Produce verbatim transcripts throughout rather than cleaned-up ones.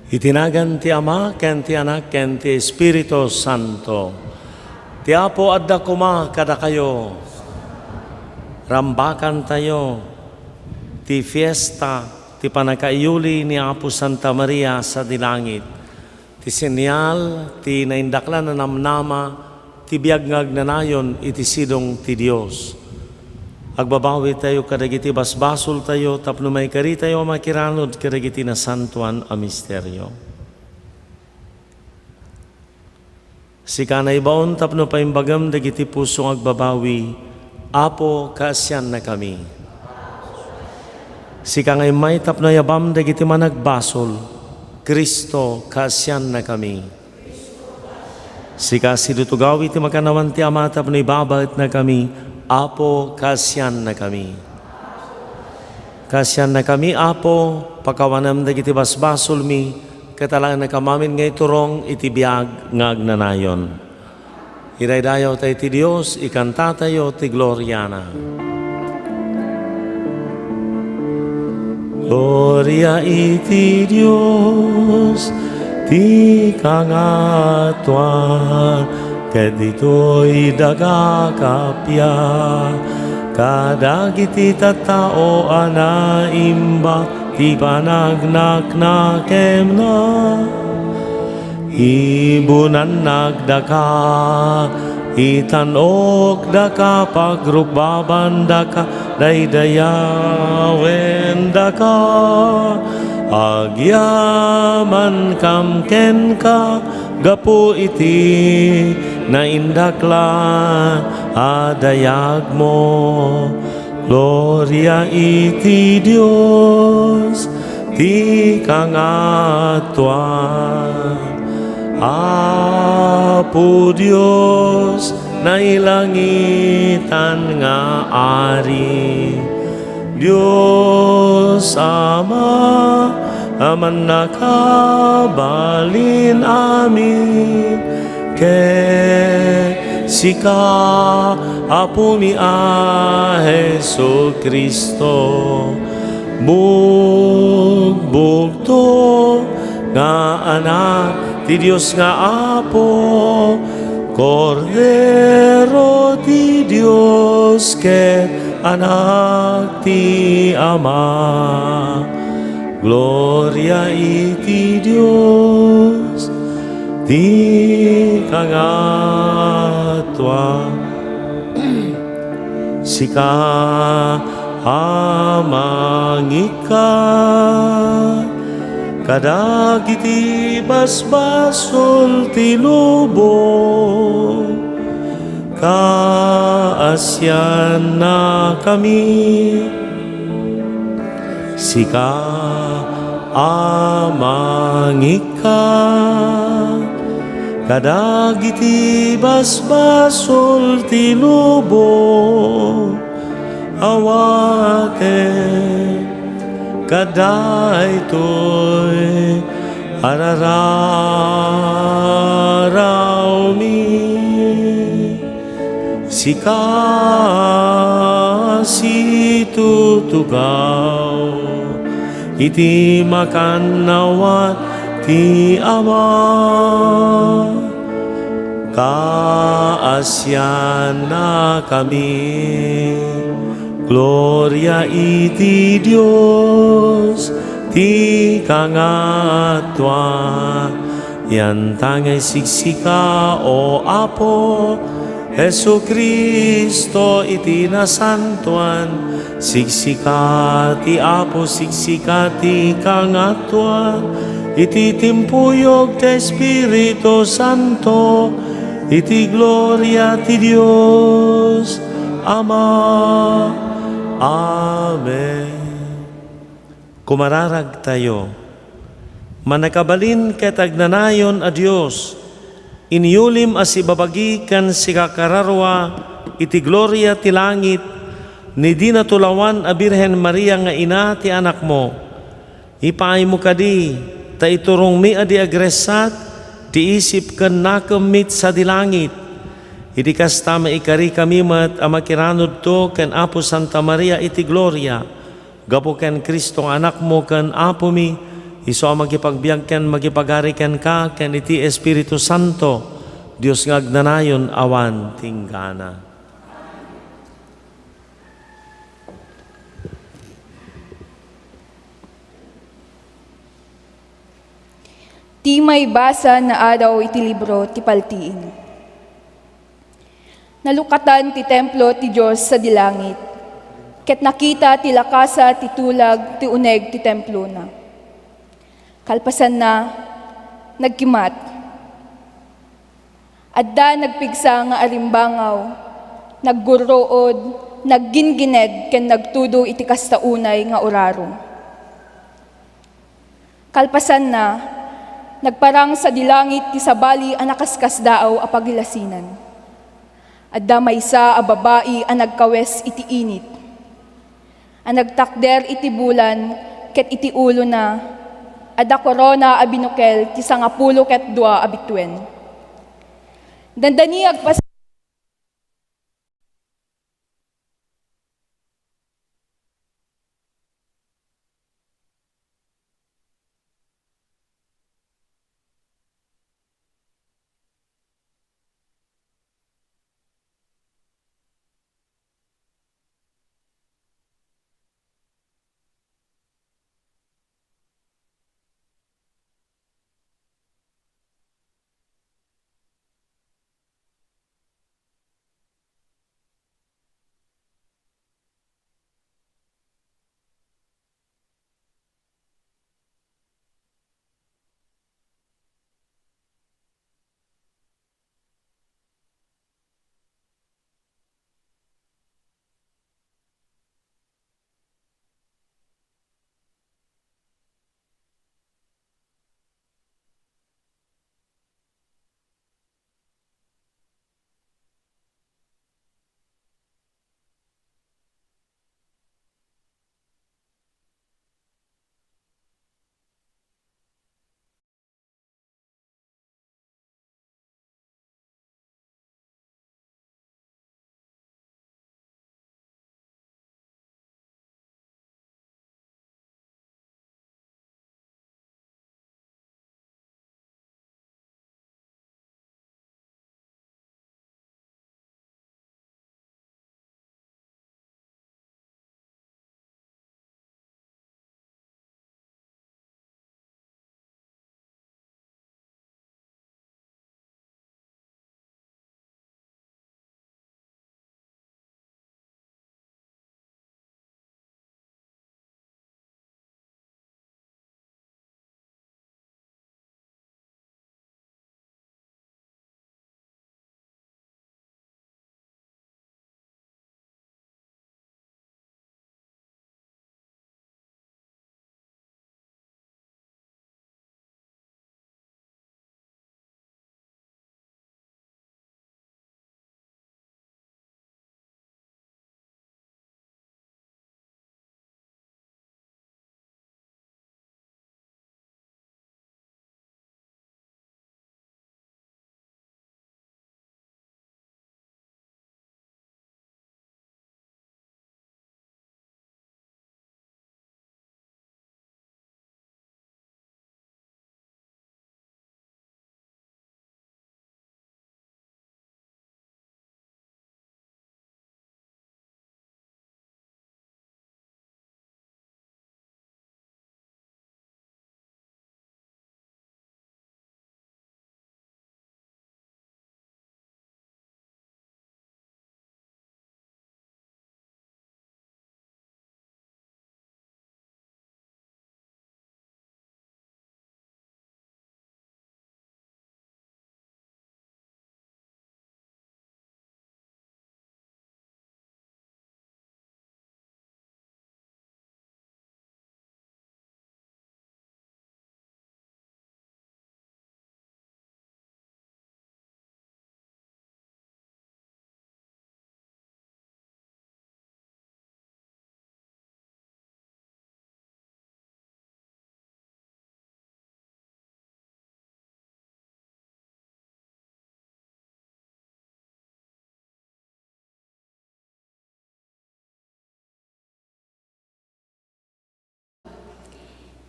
Iti nagan ti Ama, ken ti Anak, ken ti Espiritu Santo. Ti Apo adda koma kadakayo. Rambakantayo ti fiesta ti pannakaiyuli ni Apo Santa Maria sadi langit, ti senyal ti naindaklan a namnama ti biag nga agnanayon iti sidong ti Dios. Agbabawitayo kadagiti basbasoltayo tapno maikaritayo a makiranud kadagiti nasantoan a misterio. Sika naibaon tapno paimbagam dagiti puso nga agbabawi, Apo, kaasiannakami. Sika nga immay tapno ayabam dagiti managbasol, Cristo, kaasiannakami. Sika sidutugaw iti makannawan ti Ama tapno ibabaetnakami, Apo, kaasiannakami. Kaasiannakami, Apo, pakawanam dagiti basbasolmi, ket alaennakam amin nga iturong iti biag nga agnanayon. Idaydayawtayo ti Dios, ikantatayo ti gloriana. Gloria iti Dios ti kangatoan, ket ditoy daga kappia, kadagiti tattao a naimbag ti panagnaknakemna. Ibunannakdaka, itan-okdaka, pagrukbabandaka, daydayawendaka. Agyamankam kenka gapu iti naindaklan a dayagmo. Gloria iti Dios ti kangatoan. Apo Dios, nailangitan nga Ari, Dios Ama a mannakabalin amin, ket sika, Apomi a Jesu-Cristo, bugbugto nga Anak ti Dios nga Apo, Kordero ti Dios ket Anak ti Ama. Gloria iti Dios ti kangatoan. Sika a mangikkat kadagiti basbasol ti lubong, kaasiannakami. Sika a mangikkat kadagiti basbasol ti lubong, awaten kadaytoy a rararawmi. Sika situtugaw iti makannawan ti Ama. Kaasiannakami. Gloria iti Dios ti kangatoan. Yantangay siksika, O Apo Jesu-Cristo, iti nasantoan. Siksika ti Apo, siksika ti kangatoan. Iti timpuyog ti Espiritu Santo, iti gloria ti Dios Ama. Amen. Kumararagtayo. Mannakabalin ket agnanayon a Dios, inyulim a sibabagi ken sikakararua iti gloria ti langit ni dinatulawan a Birhen Maria nga ina ti Anakmo. Ipaaymo kadi ta iturongmi a di agressat ti isip ken nakemmi sadi langit. Idi kasta, maikarikami met a makiranudto ken Apo Santa Maria iti gloria. Gapu ken Cristo nga Anakmo ken Apomi, Isu a makipagbiag ken makipagari kenka ken iti Espiritu Santo, Dios nga agnanayon awan tinggana. Ti maibasa nga adaw iti libro ti Paltiing. Nalukatan ti templo ti Dios sadi langit, ket nakita ti lakasa ti tulag ti uneg ti templona. Kalpasanna, nagkimat. Adda nagpigsa nga arimbangaw, naggurruod, nagginggined ken nagtudo iti kasta unay nga uraro. Kalpasanna, nagparang sadi langit ti sabali a nakaskasdaaw a pagilasinan. Adda maysa a babai a nagkawes iti init, a nagtakder iti bulan ket iti ulona, adda korona a binukel ti sangapulo ket dua a bituen. Dandani agpas-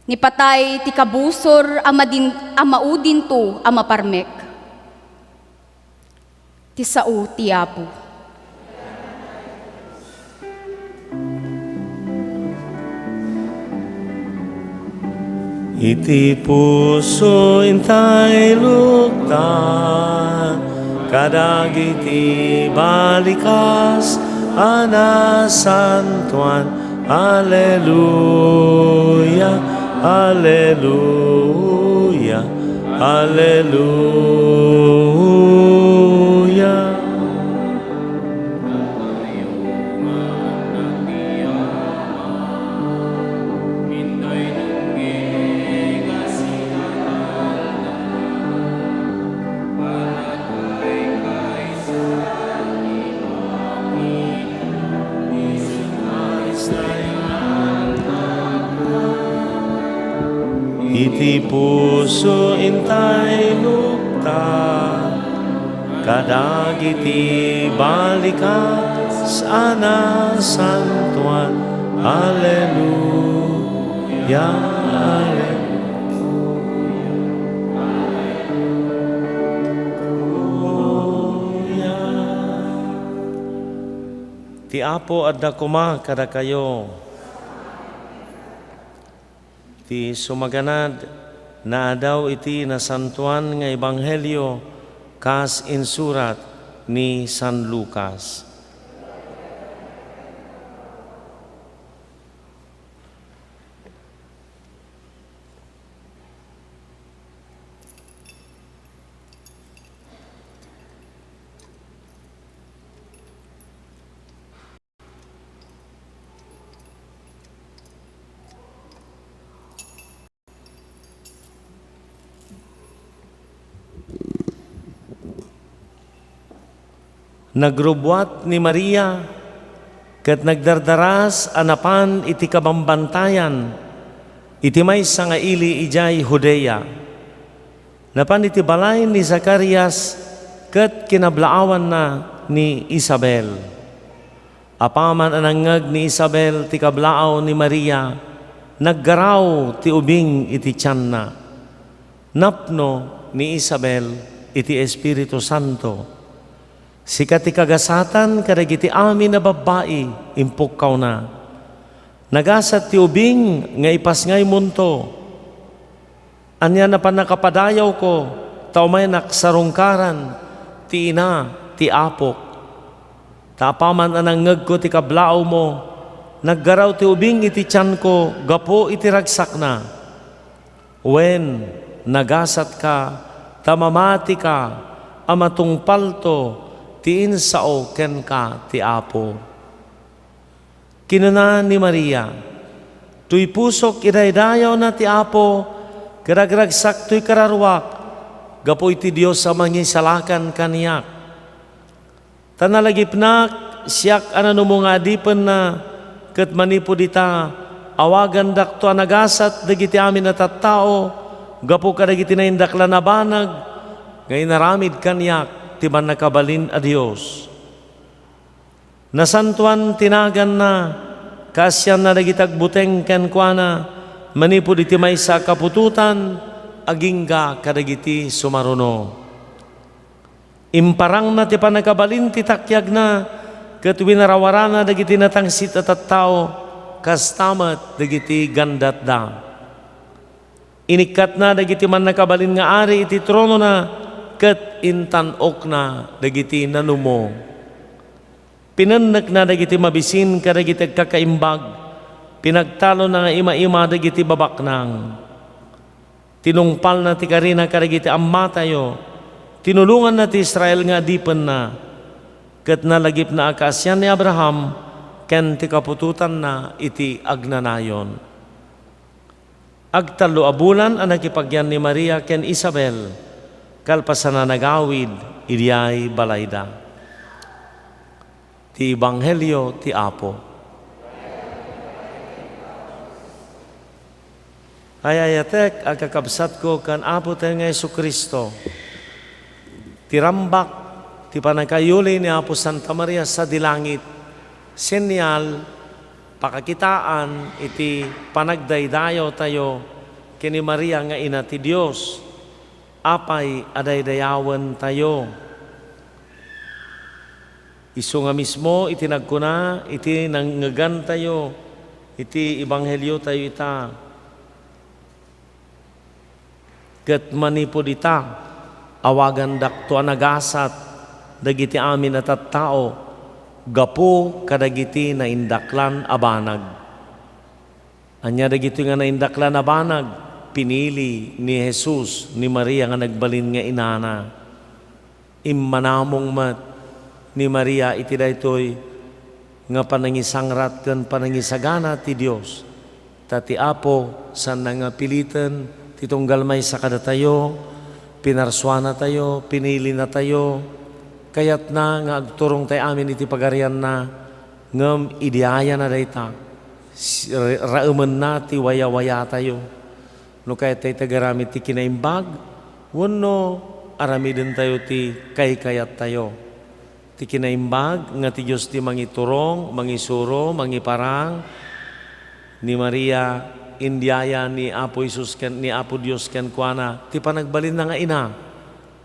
Ni patay ti kabusor a madin-, a maudinto a maparmek. Ti sao ti Apo. Iti puso intay lukta, kadagiti balikas a nasantoan. Aleluya, aleluya, aleluya. Iti puso intay lukta, kadagiti balikas a nasantoan. Aleluya, aleluya. Ti Apo adda koma kadakayo. Ti sumaganad, naadaw iti nasantoan nga ebanghelio kas insurat ni San Lucas. Nagrubbuat ni Maria ket nagdardaras a napan iti kabambantayan iti maysa nga ili idiay Judea. Napan iti balay ni Zacarias ket kinablaawanna ni Isabel. Apaman a nangngeg ni Isabel ti kablaaw ni Maria, naggaraw ti ubing iti tianna. Napno ni Isabel iti Espiritu Santo. Sika ti kagasatan kadagiti amin a babbai, impukkawna. Nagasat ti ubing nga ipasngaymonto. Ania a pannakapadayawko, ta umaynak sarungkaran ti ina ti apok. Ta apaman a nangngegko ti kablaawmo, naggaraw ti ubing iti tianko gapu iti ragsakna. Wen, nagasatka, ta mamatika a matungpalto ti insao kenka ti Apo. Kinuna ni Maria, "Toy pusok idaydayawna ti Apo, ket ragragsak toy kararuak, gapu iti Dios a mangisalakan kaniak. Ta nalagipnak, siak a nanumo nga adipenna, ket manipud ita, awagandakto a nagasat dagiti amin a tattao, gapu kadagiti naindaklan a banag, nga inaramid kaniak ti Mannakabalin a Dios." Nasantoan ti naganna, kaasianna dagiti agbuteng kenkuana, manipud iti maysa a kaputotan, agingga kadagiti sumaruno. Imparangna ti pannakabalin ti takiagna, ket winarawarana dagiti natangsit a tattao, kasta met dagiti gandatda. Inikkatna dagiti mannakabalin nga ari iti tronona, ket intan-okna dagiti nanumo. Pinennekna dagiti mabisin kadagiti agkakaimbag, pinagtalonna nga ima-ima dagiti babaknang. Tinungpalna ti karina kadagiti ammatayo, tinulonganna ti Israel nga adipenna, ket nalagipna a kaasian ni Abraham ken ti kaputotanna iti agnanayon. Agtallo a bulan a nakipagyan ni Maria ken Isabel, kalpasan a nagawid idiay balayda. Ti Ebanghelio ti Apo. Ay-ayatek a kakabsatko ken Apotayo nga Jesu-Cristo, ti rambak ti pannakayuli ni Apo Santa Maria sadi langit, senyal, pakakitaan iti panagdaydayawtayo ken ni Maria nga ina ti Dios. Apay a daydayawentayo? Isu nga mismo iti nagkuna iti nangngegantayo iti ebangheliotayo ita. Ket manipud ita, awagandakto a nagasat dagiti amin a tattao gapu kadagiti naindaklan a banag. Ania dagitoy nga naindaklan a banag? Pinili ni Jesus ni Maria nga nagbalin nga inana. Immanamong met ni Maria iti daytoy nga panangisangrat ken panangisagana ti Dios. Ta ti Apo, saanna nga piliten ti tunggal maysa kadatayo, pinarsuanatayo, pinilinatayo, kayatna nga agturongtay amin iti pagarianna, ngem idiayana dayta, si-, ra-, raemenna ti wayawayatayo. No kayat tayo ti agaramid ti kinaimbag, wenno aramidentayo ti kaykayattayo. Ti kinaimbag nga ti Dios ti mangiturong, mangisuro, mangiparang. Ni Maria, indiaya ni Apo Jesus ken ni Apo Dios kenkuana ti panagbalinna nga ina.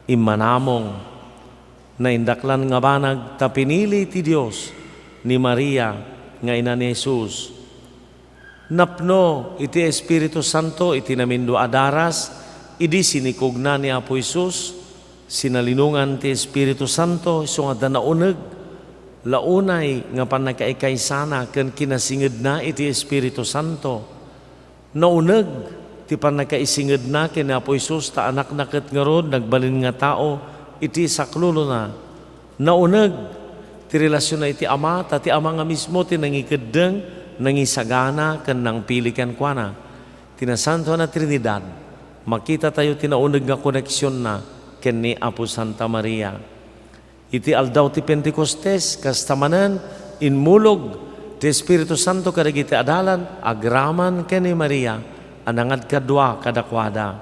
Immanamong naindaklan nga banag ta pinili ti Dios ni Maria nga ina ni Jesus. Napno iti Espiritu Santo iti namindua a daras, idi sinikogna ni Apo Jesus, sinalinongan ti Espiritu Santo, isu nga adda nauneg, la unay nga pannakaikaysana ken kinasingedna iti Espiritu Santo. Nauneg ti pannakaisingedna ken ni Apo Jesus ta anakna ket ngarud nagbalin nga tao iti saklulona. Nauneg ti relasionna iti Ama, ta ti Ama nga mismo ti nangikeddeng, nangisagana, ken nangpili kenkuana. Ti Nasantoan a Trinidad, makitatayo ti nauneg nga koneksionna ken ni Apo Santa Maria. Iti aldaw ti Pentecostes, kasta manen, immulog ti Espiritu Santo kadagiti adalan, agraman ken ni Maria a nangadkadua kadakuada.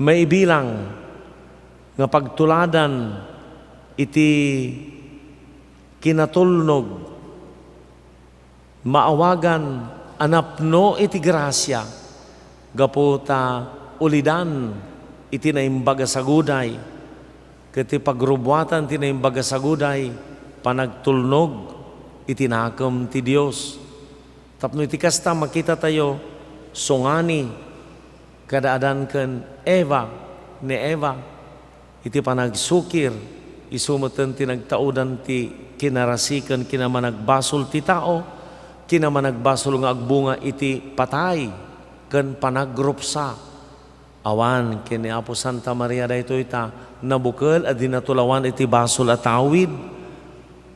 Maibilang nga pagtuladan iti kinatulnog, maawagan a napno iti grasia gapu ta ulidan iti Naimbag a Saguday, ket ti pagrubuatan ti Naimbag a Saguday, panagtulnog iti nakem ti Dios. Tapno iti kasta, makitatayo sungani kada Adan ken Eva, ni Eva, iti panagsukir, isu metten ti nagtaudan ti kinarasi ken kinamanagbasol ti tao, kinamanagbasol nga agbunga iti patay ken panagrupsa. Awan ken ni Apo Santa Maria daytoy ta nabukel a dinatulawan iti basol a tawid.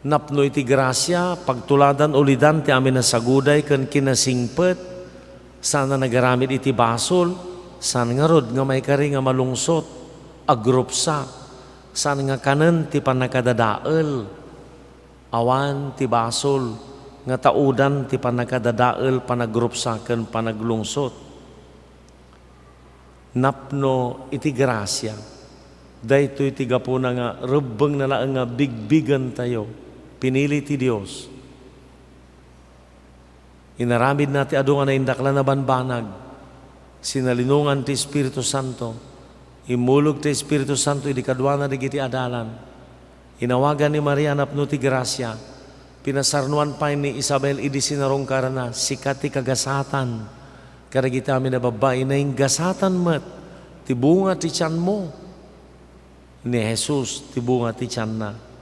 Napno iti grasia, pagtuladan, ulidan ti amin a saguday ken kinasingpet. Saan a nagaramid iti basol, saan ngarud nga maikari nga malungsot, agrupsa, saan nga kanen ti pannakadadael. Awan ti basol nga taudan ti pannakadadael, panagrupsa, ken panaglungsot. Napno iti grasia. Daytoy ti gapuna nga rebbengna laeng nga bigbigentayo. Pinili ti Dios. Inaramidna ti adu nga naindaklan a banbanag. Sinalinongan ti Espiritu Santo. Immulog ti Espiritu Santo idi kaduana dagiti adalan. Inawagan ni Maria napno ti grasia. Pinasarnoan pay ni Isabel idi sinarungkaranna, "Sika ti kagasatan kadagiti amin a babbai, naingasatan met ti bunga ti tianmo." Ni Jesus ti bunga ti tianna.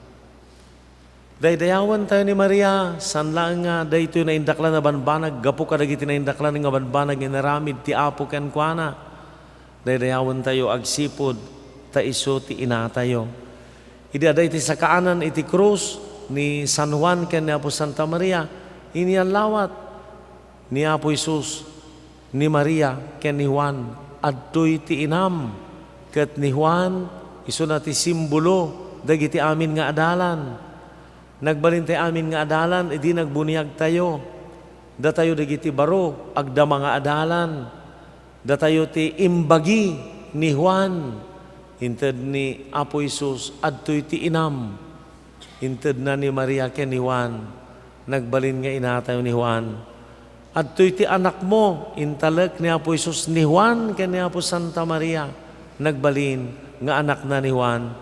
Daydayawentayo ni Maria, saan laeng nga daytoy naindaklan a banbanag gapu kadagiti naindaklan nga banbanag nga inaramid ti Apo kenkuana. Daydayawentayo agsipud ta isu ti inatayo. Idi adda iti sakaanan iti krus ni San Juan ken ni Apo Santa Maria, iniyallawat ni Apo Jesus ni Maria ken ni Juan, "Adtoy ti inam." Ket ni Juan, isuna ti simbolo dagiti amin nga adalan. Nagbalin ti amin nga adalan idi nagbuniagtayo. Datayo dagiti baro, agdama nga adalan. Datayo ti imbagi ni Juan. Inted ni Apo Jesus, "Adtoy ti inam." Intedna ni Maria ken ni Juan. Nagbalin nga inatayo ni Juan. Adtoy ti anakmo, intalek ni Apo Jesus ni Juan ken ni Apo Santa Maria, nagbalin nga anakna ni Juan,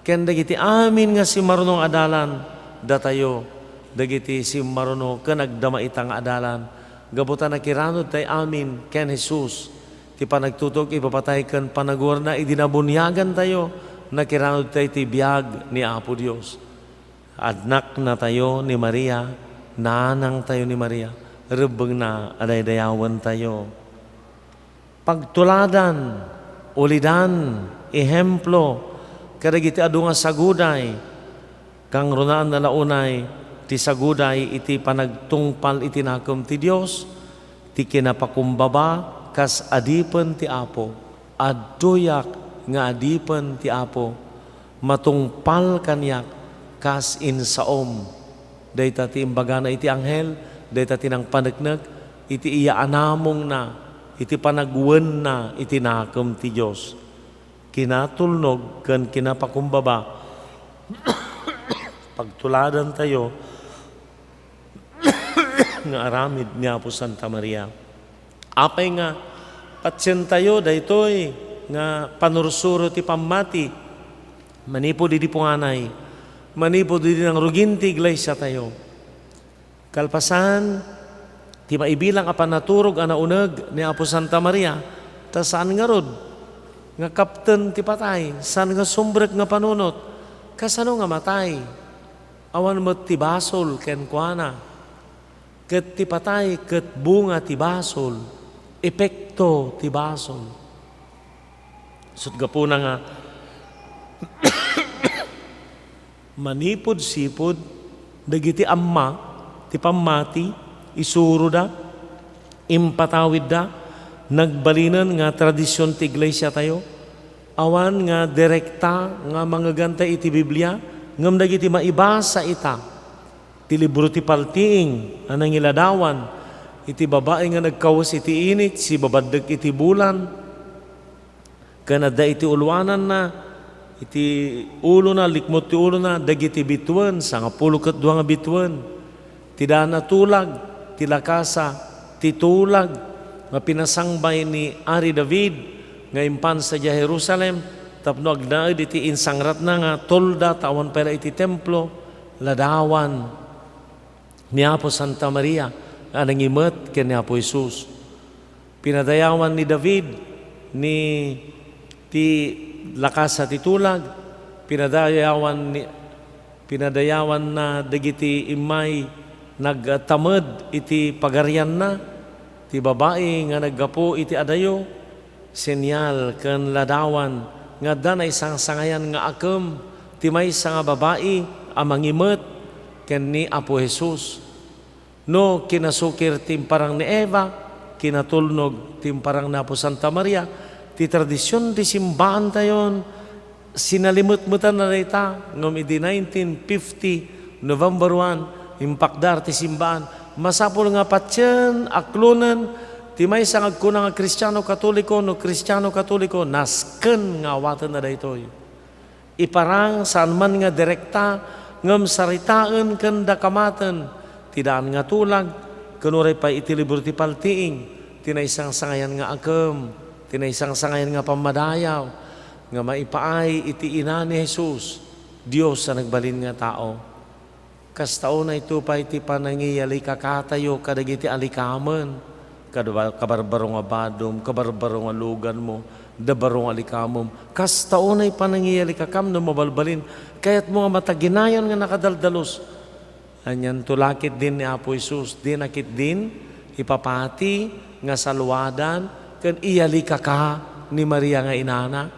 ken dagiti amin nga simmaruno nga adalan, datayo, dagiti simmaruno ken agdama ita nga adalan, gapu ta nakiranudtay amin ken Jesus, ti panagtutog, ipapatay ken panaguerna idi nabuniagantayo, nakiranudtay ti biag ni Apo Dios. Annaknatayo ni Maria, nanangtayo ni Maria, rebbengna a daydayawentayo. Pagtuladan, ulidan, ehemplo kadagiti adu nga saguday, kangrunaanna la unay ti saguday iti panagtungpal iti nakem ti Dios, ti kinapakumbaba kas adipen ti Apo. Adtoyak nga adipen ti Apo, matungpal kaniak kas insaom. Dayta ti imbagana iti anghel, dayta ti nangpaneknek iti iyaanamongna, iti panagwenna iti nakem ti Dios. Kinatulnog ken kinapakumbaba, pagtuladantayo nga aramid ni Apo Santa Maria. Apay nga patientayo daytoy nga panursuro ti pammati manipud idi punganay, manipud idi nangrugin ti iglesiatayo? Kalpasan ti maibilang a panaturog a nauneg ni Apo Santa Maria, ta saan ngarud nga kapten ti patay, saan nga sumbrek nga panunot. Kasano nga matay? Awan met ti basol kenkuana. Ket ti patay ket bunga ti basol, epekto ti basol. Isut' gapuna nga manipud sipud dagiti amma ti pammati, isuroda, impatawidda, nagbalinen nga tradision ti iglesiatayo. Awan nga direkta nga mangeganta iti Biblia, ngem dagiti maibasa ita ti libro ti paltiing a nangiladawan iti babai nga nagkawes iti init, sibabaddek iti bulan, ken adda iti uloananna, iti ulona, likmut ti ulona, dagiti bituen, sangapulo ket dua nga bituen. Ti daan a tulag, ti lakasa ti tulag nga pinasangbay ni Ari David nga impan sadiay Jerusalem tapno agnaed iti insangratna nga tolda ta awan pay la iti templo, ladawan ni Apo Santa Maria nga nangimet ken ni Apo Jesus. Pinadayawan ni David ni ti lakasa ti tulag, pinadayawan ni, pinadayawanna dagiti immay nagtamed iti pagarianna, ti babai nga naggapu iti adayo, senyal ken ladawan nga adda naisangsangayan nga akem ti maysa nga babai a mangimet ken ni Apo Jesus. No kinasukir ti imparang ni Eva, kinatulnog ti imparang ni Apo Santa Maria, ti tradision ti simbaantayon, sinalimetmetanna dayta, ngem idi nineteen fifty, November one, impakdar ti simbaan. Masapul nga patien, aklonen, ti maysa nga agkuna nga Kristiano Katoliko, no Kristiano Katoliko, nasken nga awatenna daytoy. Iparang saan man nga direkta, ngem saritaen ken dakamaten ti daan nga tulag, ken uray pay iti libro ti paltiing, ti naisangsangayan nga akem, ti naisangsangayan nga pammadayaw, nga maipaay iti ina ni Jesus, Dios a nagbalin nga tao. Kasta unay to pay ti panangiyalikakatayo kadagiti alikamen. Kada kabarbaro nga badom, kabarbaro nga luganmo, da baro nga alikamem. Kasta unay panangiyalikakam no mabalbalin. Kayatmo nga mataginayon nga nakadaldalos. Anian to la ketdin ni Apo Jesus, dina ketdin ipapati nga saluadan ken iyalikaka ni Maria nga inana.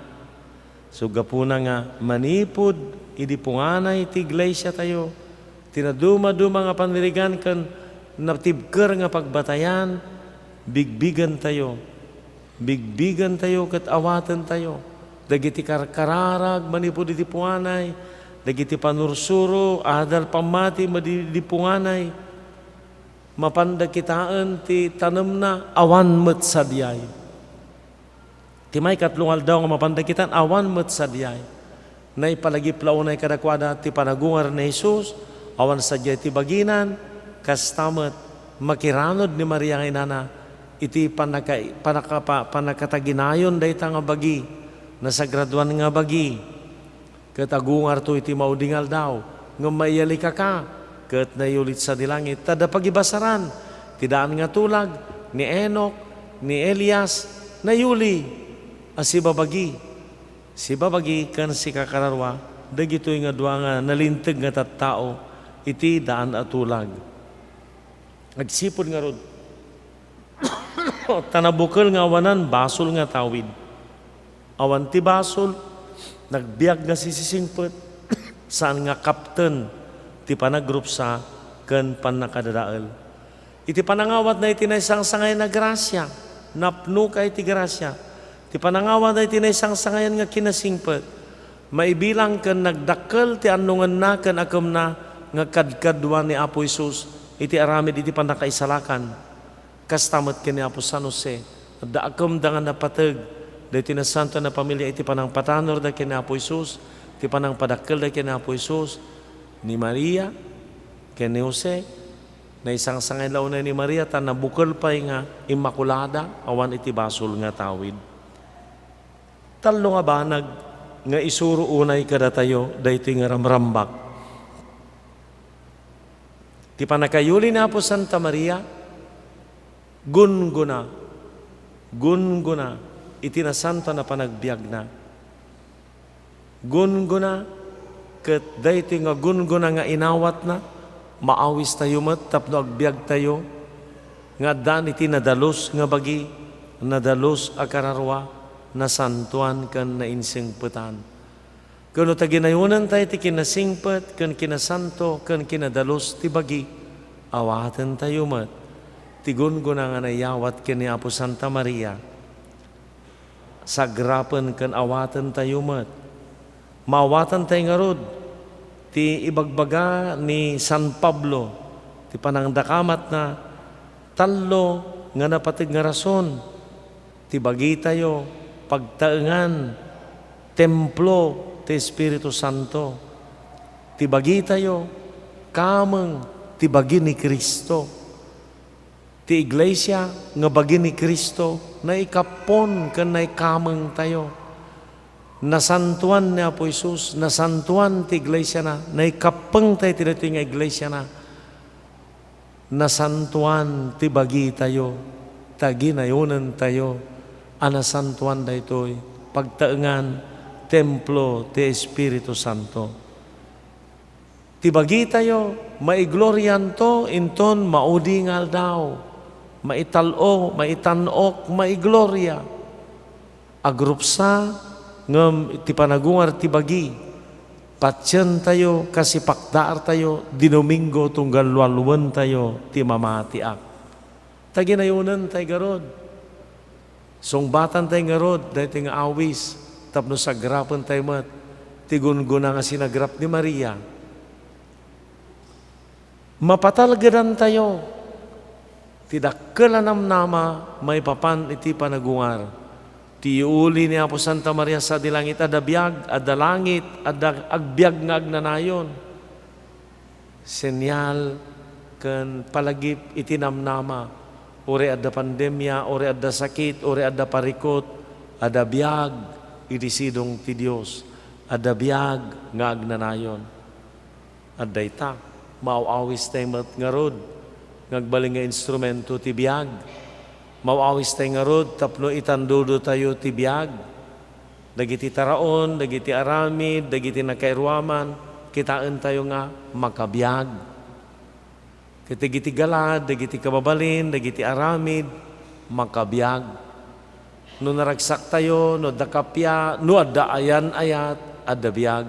So, gapuna nga manipud idi punganay ti iglesiatayo, ti nadumaduma nga panirigan ken natibker nga pagbatayan, bigbigentayo. Bigbigentayo ket awatentayo dagiti karkararag manipud idi punganay, dagiti panursuro, adal pammati madi-, idi punganay. Mapanda kitaen ti tanemna, awan met sadiay. Ti maikatlo nga aldaw nga mapanda kitaen, awan met sadiay. Naipalagip la unay kadakuada ti panagungar ni Jesus, awan sadiay ti baginan, kasta met Makiranod ni Maria nga inana iti pannaka-, pannaka-, pa-, pannakataginayon dayta nga bagi, nasagradoan nga bagi. Ket agungarto iti maudi nga aldaw, ngem maiyalikaka ket nayulit sadi langit. Ta adda pagibasaran ti daan nga tulag, ni Enoc, ni Elias, nayuli a sibabagi. Sibabagi ken sikakararua, dagitoy nga dua nga nalinteg nga tattao iti daan a tulag. Agsipud ngarud, ta nabukel nga awanan basol nga tawid. Awan ti basol, nagbiag nga sisisingpet, saan nga kapten ti panagrupsa ken pannakadadael. Iti panangawatna iti naisangsangayan a grasia, napnoka iti grasia. Iti panangawatna iti naisangsangayan nga kinasingpet, maibilang ken nagdakkel ti annongenna ken akemna nga kadkadua ni Apo Jesus iti aramid iti pannakaisalakan. Kasta met ken ni Apo San Jose, adda akemda nga napateg daytoy nasantoan a pamilia iti panangpatanorda ken ni Apo Jesus, iti panangpadakkelda ken ni Apo Jesus, ni Maria ken ni Jose. Naisangsangayan la unay ni Maria ta nabukel pay nga Immaculada, awan iti basol nga tawid. Tallo nga banag nga isuro unay kadatayo daytoy nga ramrambak. Ti pannakayuli ni Apo Santa Maria, gunggona, gunggona iti nasantoan a panagbiagna. Gunggona, ket daytoy nga gunggona nga inawatna, maawistayo met tapno agbiagtayo nga addaan iti nadalus nga bagi, nadalus a kararua, nasantoan ken nainsingpetan. Ken no taginayonentayo ti kinasingpet ken kinasanto ken kinadalus ti bagi, awatentayo met ti gunggona nga naiyawat ken ni Apo Santa Maria. Sagrapen ken awatentayo met. Maawatentayo ngarud ti ibagbaga ni San Pablo, ti panangdakamatna, tallo nga napateg nga rason. Ti bagitayo, pagtaengan, templo ti Espiritu Santo. Ti bagitayo, kameng ti bagi ni Cristo. Ti iglesia nga bagi ni Cristo, naikappon ken naikamengtayo. Nasantoan ni Apo Jesus, nasantoan ti iglesiana, naikappengtayo iti daytoy nga iglesiana. Nasantoan ti bagitayo, taginayonentayo a nasantoan daytoy, pagtaengan, templo ti Espiritu Santo. Ti bagitayo, maiglorianto inton maudi nga aldaw, maital-o, maitan-ok, maigloria. Agrupsa, ngem iti panagungar ti bagi, patientayo, kasipakdaartayo, Didomingo tunggal lualuentayo ti mamatiak. Taginayonentayo ngarud. Sungbatantay ngarud daytoy nga awis tapno sagrapentay met ti gunggona nga sinagrap ni Maria. Mapatalgedantayo ti dakkel a namnama maipapan iti panagungar. Ti iuli ni Apo Santa Maria sadi langit, adda biag, adda langit, adda agbiag nga agnanayon. Senyal ken palagip iti namnama, uray adda pandemia, uray adda sakit, uray adda parikut, adda biag iti sidong ti Dios, adda biag nga agnanayon. Adda ita, maaw-awistay met ngarud nga agbalin nga instrumento ti biag. Maaw-awistay ngarud tapno itandudotayo ti biag. Dagiti taraon, dagiti aramid, dagiti nakairuaman, kitaentayo nga makabiag. Ket dagiti galad, dagiti kababalin, dagiti aramid, makabiag. No naragsaktayo, no adda kappia, no adda ayan-ayat, adda biag.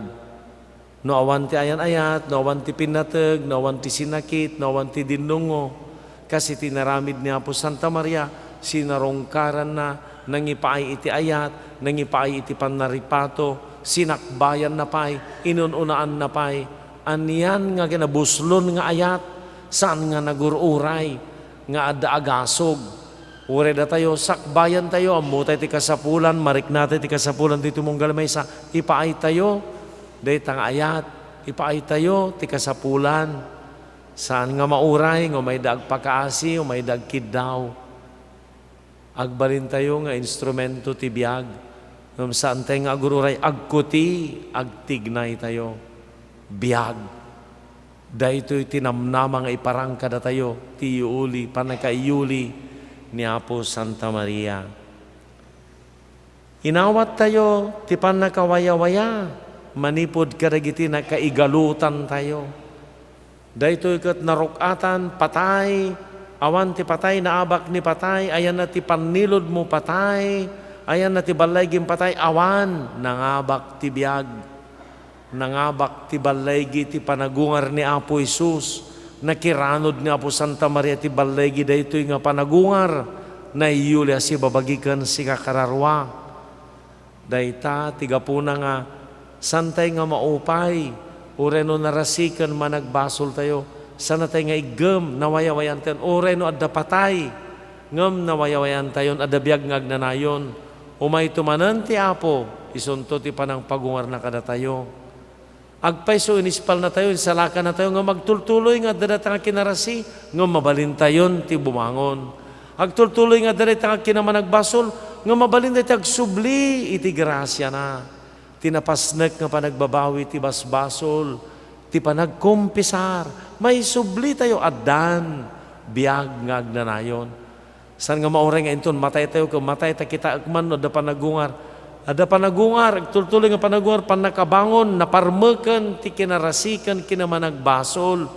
No awan ti ayan-ayat, no awan ti pinnateg, no awan ti sinakit, no awan ti dinnungo, kas iti inaramid ni Apo Santa Maria, sinarungkaranna, nangipaay iti ayat, nangipaay iti pannaripato, sinakbayanna pay, inun-unaanna pay. Anian nga kinabuslon nga ayat, saan nga nagur-uray, nga adda agasog. Uray datayo, sakbayantayo, ammotay ti kasapulan, mariknatay ti kasapulan ti tumunggal maysa, ipaaytayo, dayta nga ayat, ipaaytayo ti kasapulan. Saan nga mauray nga umayda agpakaasi, umayda agkiddaw. Agbalintayo nga instrumento ti biag. Ngem saantayo nga agururay, agkuti, agtignaytayo. Biag. Daytoy ti namnama nga iparang kadatayo ti iyuli, pannakaiyuli ni Apo Santa Maria. Inawattayo ti pannakawayawaya manipud kadagiti nakaigalutantayo. Daytoy ket naruk-atan, patay, awan ti patay, naabak ni patay, ayanna ti panniludmo, patay, ayanna ti ballegim, patay, awan, nangabak ti biag. Nangabak ti ballegi ti panagungar ni Apo Jesus. Nakiranod ni Apo Santa Maria ti ballegi daytoy nga panagungar. Naiyuli a sibabagi ken sika kararua. Dayta ti gapuna nga saantay nga maupay, uray no narasi ken managbasoltayo, saannatay nga iggem, nawayawayantayon, uray no adda patay, ngem nawayawayantayon, adda biag nga agnanayon. Umayto manen ti Apo, isunto ti panangpagungarna kadatayo. Agpayso, inispalnatayo, insalakannatayo, ngem agtultuloy nga adda dayta nga kinarasi, ngem mabalintayon ti bumangon. Agtultuloy nga adda dayta nga kinamanagbasol, ngem mabalintayo ti agsubli iti grasiana. Ti napasnek nga panagbabawi ti basbasol, ti panagkumpisar, maisublitayo, addan biag nga agnanayon. Saan nga mauray nga inton mataytayo ken matay ta kitaek man no adda panagungar. Adda panagungar, agtultuloy nga panagungar, pannakabangon, naparmeken ti kinarasi ken kinamanagbasol.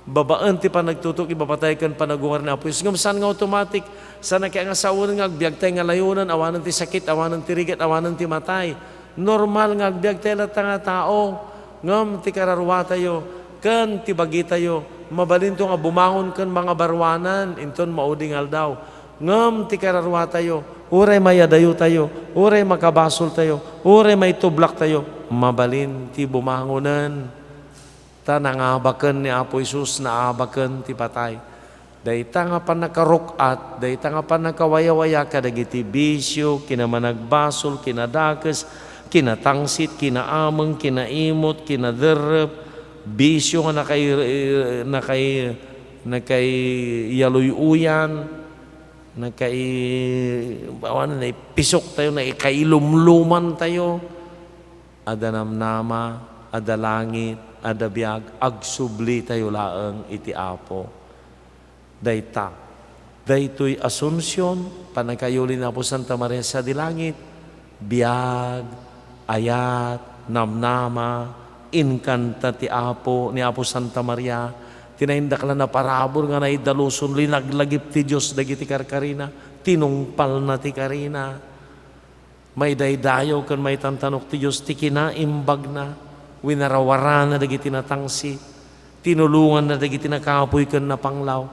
Babaen ti panagtutuok, ipapatay ken panagungar ni Apo Jesus. Ngem saan nga automatic, saan nga kaya nga sawen nga agbiagtay nga layonen, awanen ti sakit, awanen ti rigat, awanen ti matay. Normal nga agbiagtay latta nga tao. Ngem ti kararuatayo ken ti bagitayo, mabalinto nga bumangon ken mangabaruanan inton maudi nga aldaw. Ngem ti kararuatayo, uray mayadayotayo, uray makabasoltayo, uray maitublaktayo, mabalin ti bumangonen. Ta nangabaken ni Apo Jesus, naabaken ti patay. Dayta nga pannakaruk-at, dayta nga pannakawayawaya kadagiti bisio, kinamanagbasol, kinadakes, kinatangsit, kinaameng, kinaimot, kinaderrep, bisio nga nakai-, nakai-, nakaiyaluy-uyan, nakai-, awan, naipisoktayo, naikailumlumantayo. Adda namnama, adda langit, adda biag, agsublitayo laeng iti Apo. Dayta, daytoy Asuncion, pannakaiuli ni Apo Santa Maria sadi langit, biag, ayat, namnama, inkanta ti Apo, ni Apo Santa Maria, ti naindaklan a parabur nga naidaluson, linaglagip ti Dios dagiti karkarina, tinungpalna ti karina. Maidaydayaw ken maitantanok ti Dios ti kinaimbagna, winarawarana dagiti natangsit, tinulonganna dagiti nakapuy ken napanglaw.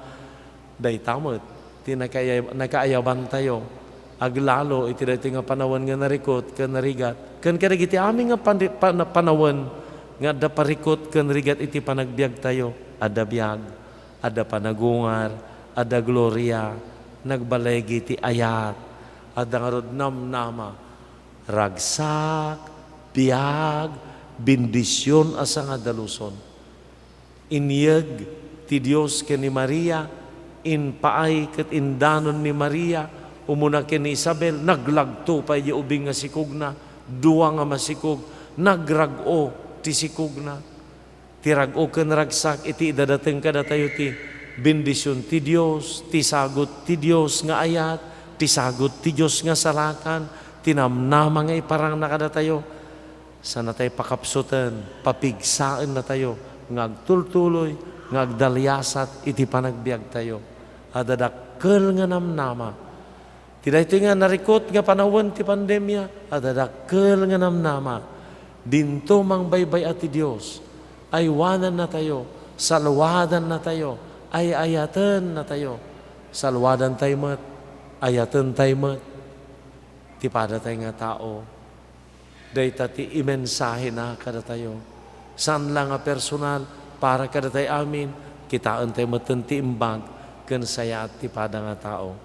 Dayta met ti nakaay-, nakaayabantayo aglalo iti daytoy nga panawen nga narikut ken narigat, ken kadagiti amin nga panri-, pana-, panawen nga adda parikut ken rigat iti panagbiagtayo. Adda biag, adda panagungar, adda gloria, nagbaligi ti ayat, adda ngarud namnama, ragsak, biag, bendision a sangadaluson. Inyeg ti Dios ken ni Maria, impaay ket indanon ni Maria, umuna ken ni Isabel, naglagto pay diay ubing nga sikogna, dua nga masikog, nagrag-o ti sikogna. Ti rag-o ken ragsak iti idadateng kadatayo ti bendision ti Dios, ti sagut ti Dios nga ayat, ti sagut ti Dios nga salakan, ti namnama nga iparangna kadatayo. Saannatay pakapsuten, papigsaennatayo nga agtultuloy, nga agdaliasat iti panagbiagtayo. Adda dakkel nga namnama. Ti daytoy nga narikut nga panawen ti pandemia, adda dakkel nga namnama. Dinto mangbaybay-at ti Dios. Aywanannatayo, saluadannatayo, ay-ayatennatayo. Saluadantay met, ayatentay met ti padatay nga tao. Dayta ti imensahena kadatayo. Saan la nga personal, para kadatay amin, kitaentay metten ti imbag ken sayaat ti pada nga tao.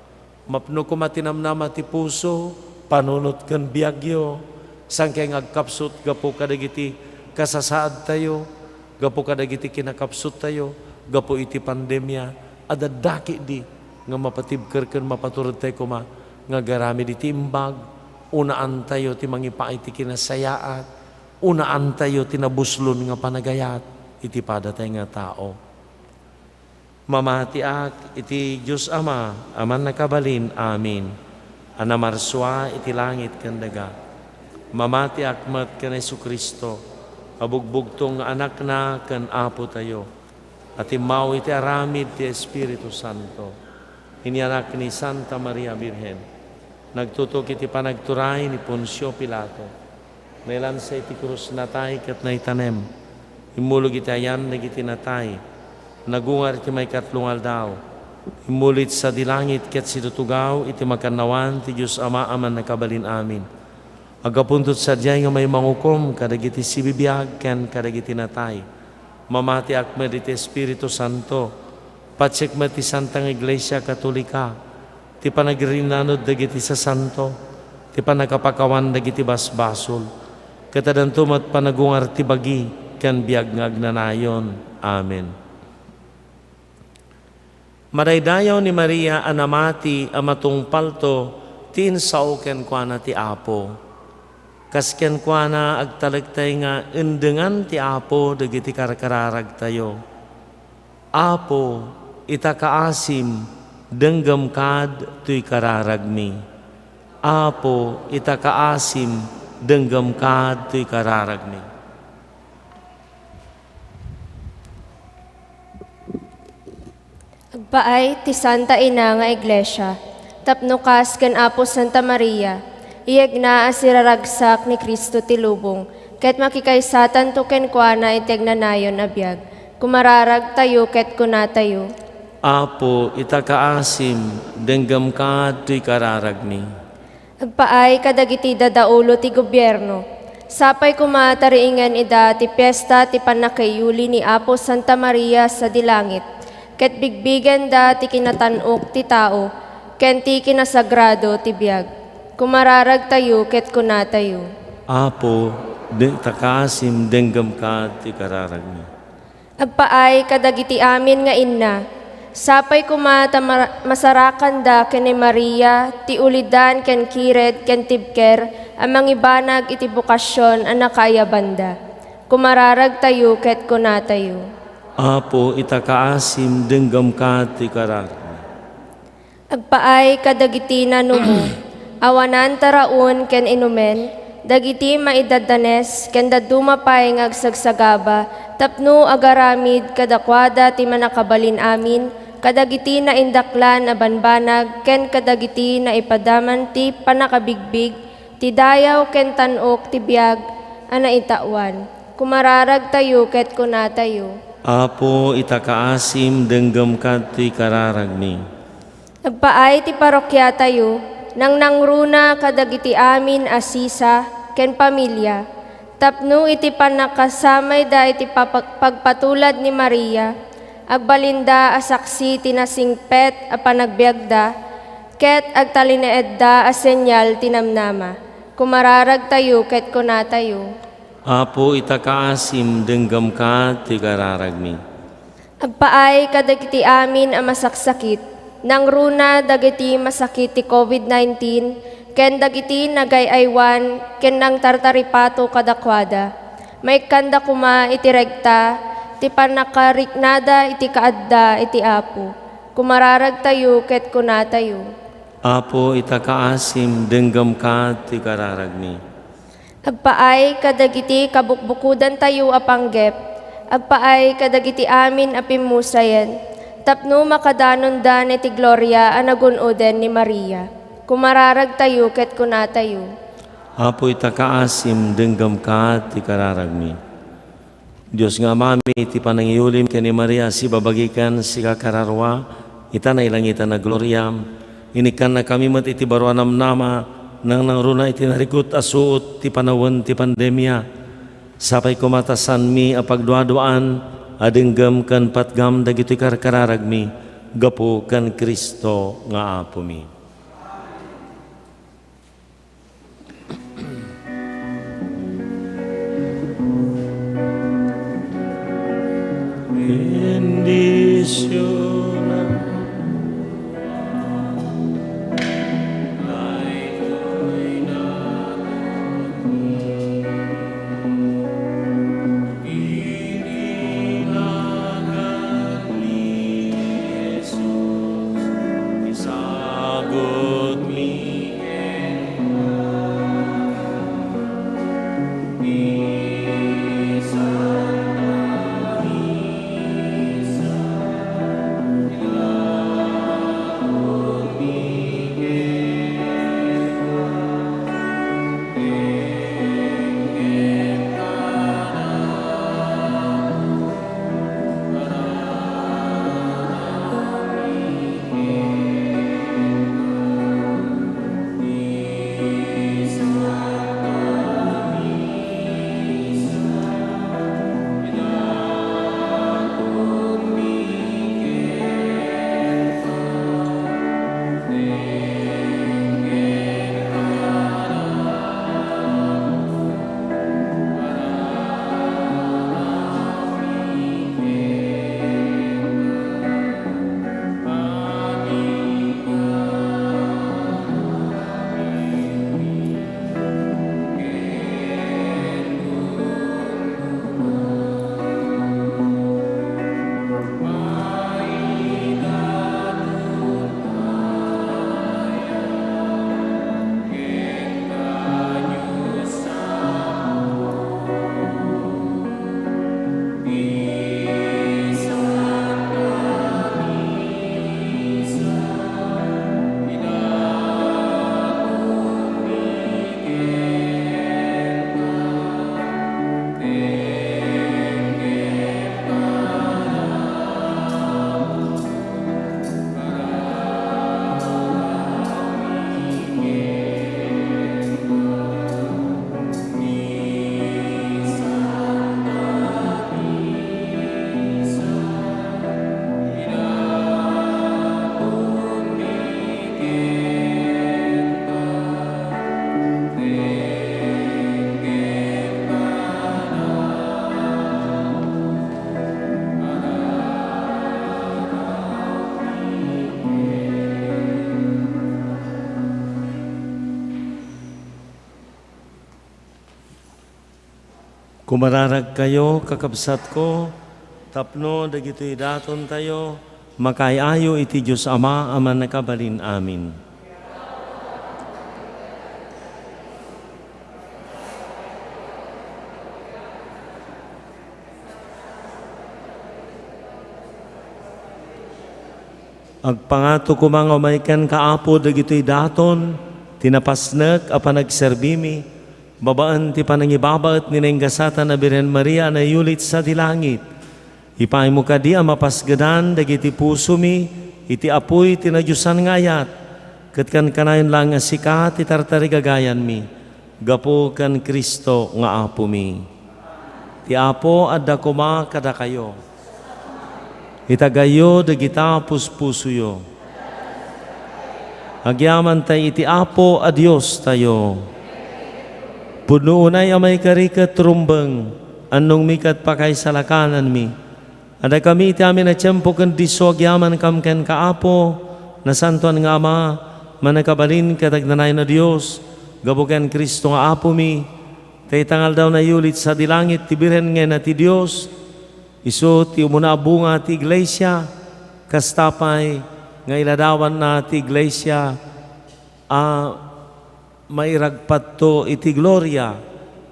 Mapno koma ti namnama ti puso, panunot ken biagyo, saan kay nga agkapsut gapu kadagiti kasasaadtayo, gapu kadagiti kinakapsuttayo, Gapu iti pandemia, adda dakidi nga mapatibker ken mapaturedtayo koma nga agaramid iti imbag, unaantayo ti mangipaay ti kinasayaat, unaantayo ti nabuslon nga panagayat iti padatay nga tao. Mamatiak iti Dios Ama a Mannakabalin-amin, a namarsua iti langit ken daga. Mamatiak met ken Jesu-Cristo a bugbugtong nga Anakna ken Apotayo, a timmaw iti aramid ti Espiritu Santo. Inianak ni Santa Maria Birhen. Nagtutok iti panagturay ni Poncio Pilato. Nailansa iti krus, natay ket naitanem. Immulog iti ayan dagiti natay. Nagungar iti maikatlo nga aldaw. Immuli iti sadi langit ket sidutugaw iti makannawan ti Dios Ama a Mannakabalin-amin. Aggapunto sadiay nga maimangukom kadagiti sibibiag ken kadagiti natay. Mamatiak met iti Espiritu Santo. Patiek met ti Santa nga Iglesia Katolika, ti panagrinanod dagiti sasanto, ti pannakapakawan dagiti basbasol, ket addanto met panagungar ti bagi ken biag nga agnanayon. Amen. Madaydayaw ni Maria a namati a matungpalto ti insao kenkuana ti Apo. Kas kenkuana, agtalektayo nga endengan ti Apo dagiti karkararagtayo. Apo, ita kaasim, denggem kad toy kararagmi. Apo, ita kaasim, denggem kad toy kararagmi. Agpaay ti Santa Ina nga Iglesia, tapno kas ken Apo Santa Maria, iyegna a siraragsak ni Cristo ti lubong, ket makikaysatanto kenkuana iti agnanayon a biag. Kumararagtayo ket kunatayo, Apo, ita kaasim, denggem kad toy kararagmi. Agpaay kadagiti dadaulo ti gobierno. Sapay koma ta riingen ida ti piesta ti pannakaiyuli ni Apo Santa Maria sadi langit, ket bigbigenda ti kinatan-ok ti tao ken ti kinasagrado ti biag. Kumararagtayo ket kunatayo, Apo, de-, ta kaasim denggem kad ti kararagmi. Agpaay kadagiti amin nga inna. Sapay koma ta mar-, masarakanda ken ni Maria ti ulidan ken kired ken tibker a mangibanag iti bokasion a nakaayabanda. Kumararagtayo ket kunatayo, Apo, ita kaasim, denggem kad ti kararagmi. Agpaay kadagiti nanumo, awanan taraon ken inumen, dagiti maidaddanes ken dadduma pay nga agsagsagaba tapno agaramid kadakuada ti Mannakabalin-amin, kadagiti naindaklan a banbanag ken kadagiti naipadaman ti pannakabigbig ti dayaw ken tan-ok ti biag a naitawan. Kumararagtayo ket kunatayo, Apo, ita kaasim, denggem kad toy kararagmi. Agpaay ti parokiatayo, nangnangruna kadagiti amin a sisa ken pamilia, tapno iti pannakasamayda iti papa-, pagpatulad ni Maria, agbalinda a saksi ti nasingpet a panagbiagda, ket agtalinaedda a senyal ti namnama. Kumararagtayo ket kunatayo, Apo, ita kaasim, denggem kad ti kararagmi. Agpaay kadagiti amin a masaksakit, nangruna dagiti masakit ti covid nineteen, ken dagiti nagay-aywan ken nangtartaripato kadakuada. Maikkanda koma iti regta ti pannakariknada iti kaadda iti Apo. Kumararagtayo ket kunatayo, Apo, ita kaasim, denggem kad ti kararagmi. Agpaay kadagiti kabukbukodantayo a panggep, agpaay kadagiti amin a pimmusayen, tapno makadanondan iti gloria a nagun-oden ni Maria. Kumararagtayo ket kunatayo, Apo, ita kaasim, denggem kad ti kararagmi. Dios nga Amami, iti panangiyulim ken ni Maria a sibabagi ken sika kararua, ita nailangitan a gloria, inikkannakami met iti baro a namnama, nangnangruna iti narikut a suot ti panawen ti pandemia. Sapay koma ta saanmi a pagduaduaan a denggem ken patgam dagitoy karkararagmi gapu ken Cristo nga Apomi. Indi Kumararagkayo, kakabsatko, tapno dagitoy datontayo, makaay-ayo iti Dios Ama a Mannakabalin-amin. Agpangato koma nga umay kenka, Apo, dagitoy daton ti napasnek a panagserbimi, babaen ti panangibabaet ni naingasatan a Birhen Maria a nayulit sadi langit. Ipaaymo kadi a mapasgedan dagiti pusomi iti apuy ti nadiosan nga ayat, ket kankanayon laeng a sika ti tartarigagayanmi gapu ken Cristo nga Apomi. Ti Apo adda koma kadakayo. Itagayyo dagita puspusoyo. Agyamantay iti Apo a Diostayo. Pudno unay a maikari ket rumbeng, annongmi ket pakaisalakananmi. Adda kami iti amin a tiempo ken disso agyamankam kenka, Apo, nasantoan nga Ama, mannakabalin ket agnanayon a Dios, gapu ken Cristo nga Apomi, ta ita nga aldaw nayulit sadi langit ti Birhen nga Ina ti Dios, isu ti umuna a bunga ti iglesia, kasta pay nga iladawanna ti iglesia a mairagpatto iti gloria.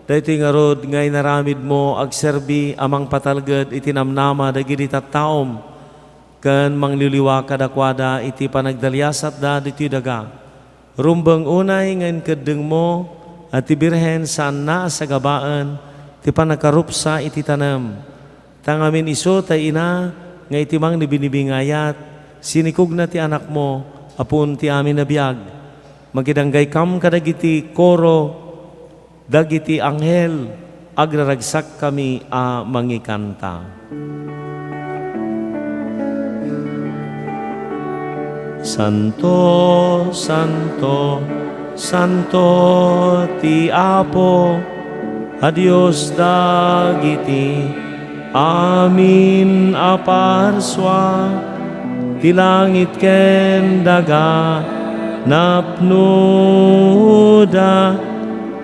Daytoy ngarud nga inaramidmo agserbi a mangpatalged iti namnama dagidi tattaom ken mangliwliwa kadakuada iti panagdaliasatda ditoy daga. Rumbeng unay nga inkeddengmo a ti Birhen saanna a sagabaen ti pannakarupsa iti tanem. Ta ngamin isu tay ina nga iti mangnibinibingayat, sinikogna ti anakmo a puon ti amin a biag. Makidanggaykam kadagiti koro dagiti anghel agraragsakkami a mangikanta. Santo, santo, santo ti Apo a Dios dagiti amin a parsua, ti langit ken daga napnoda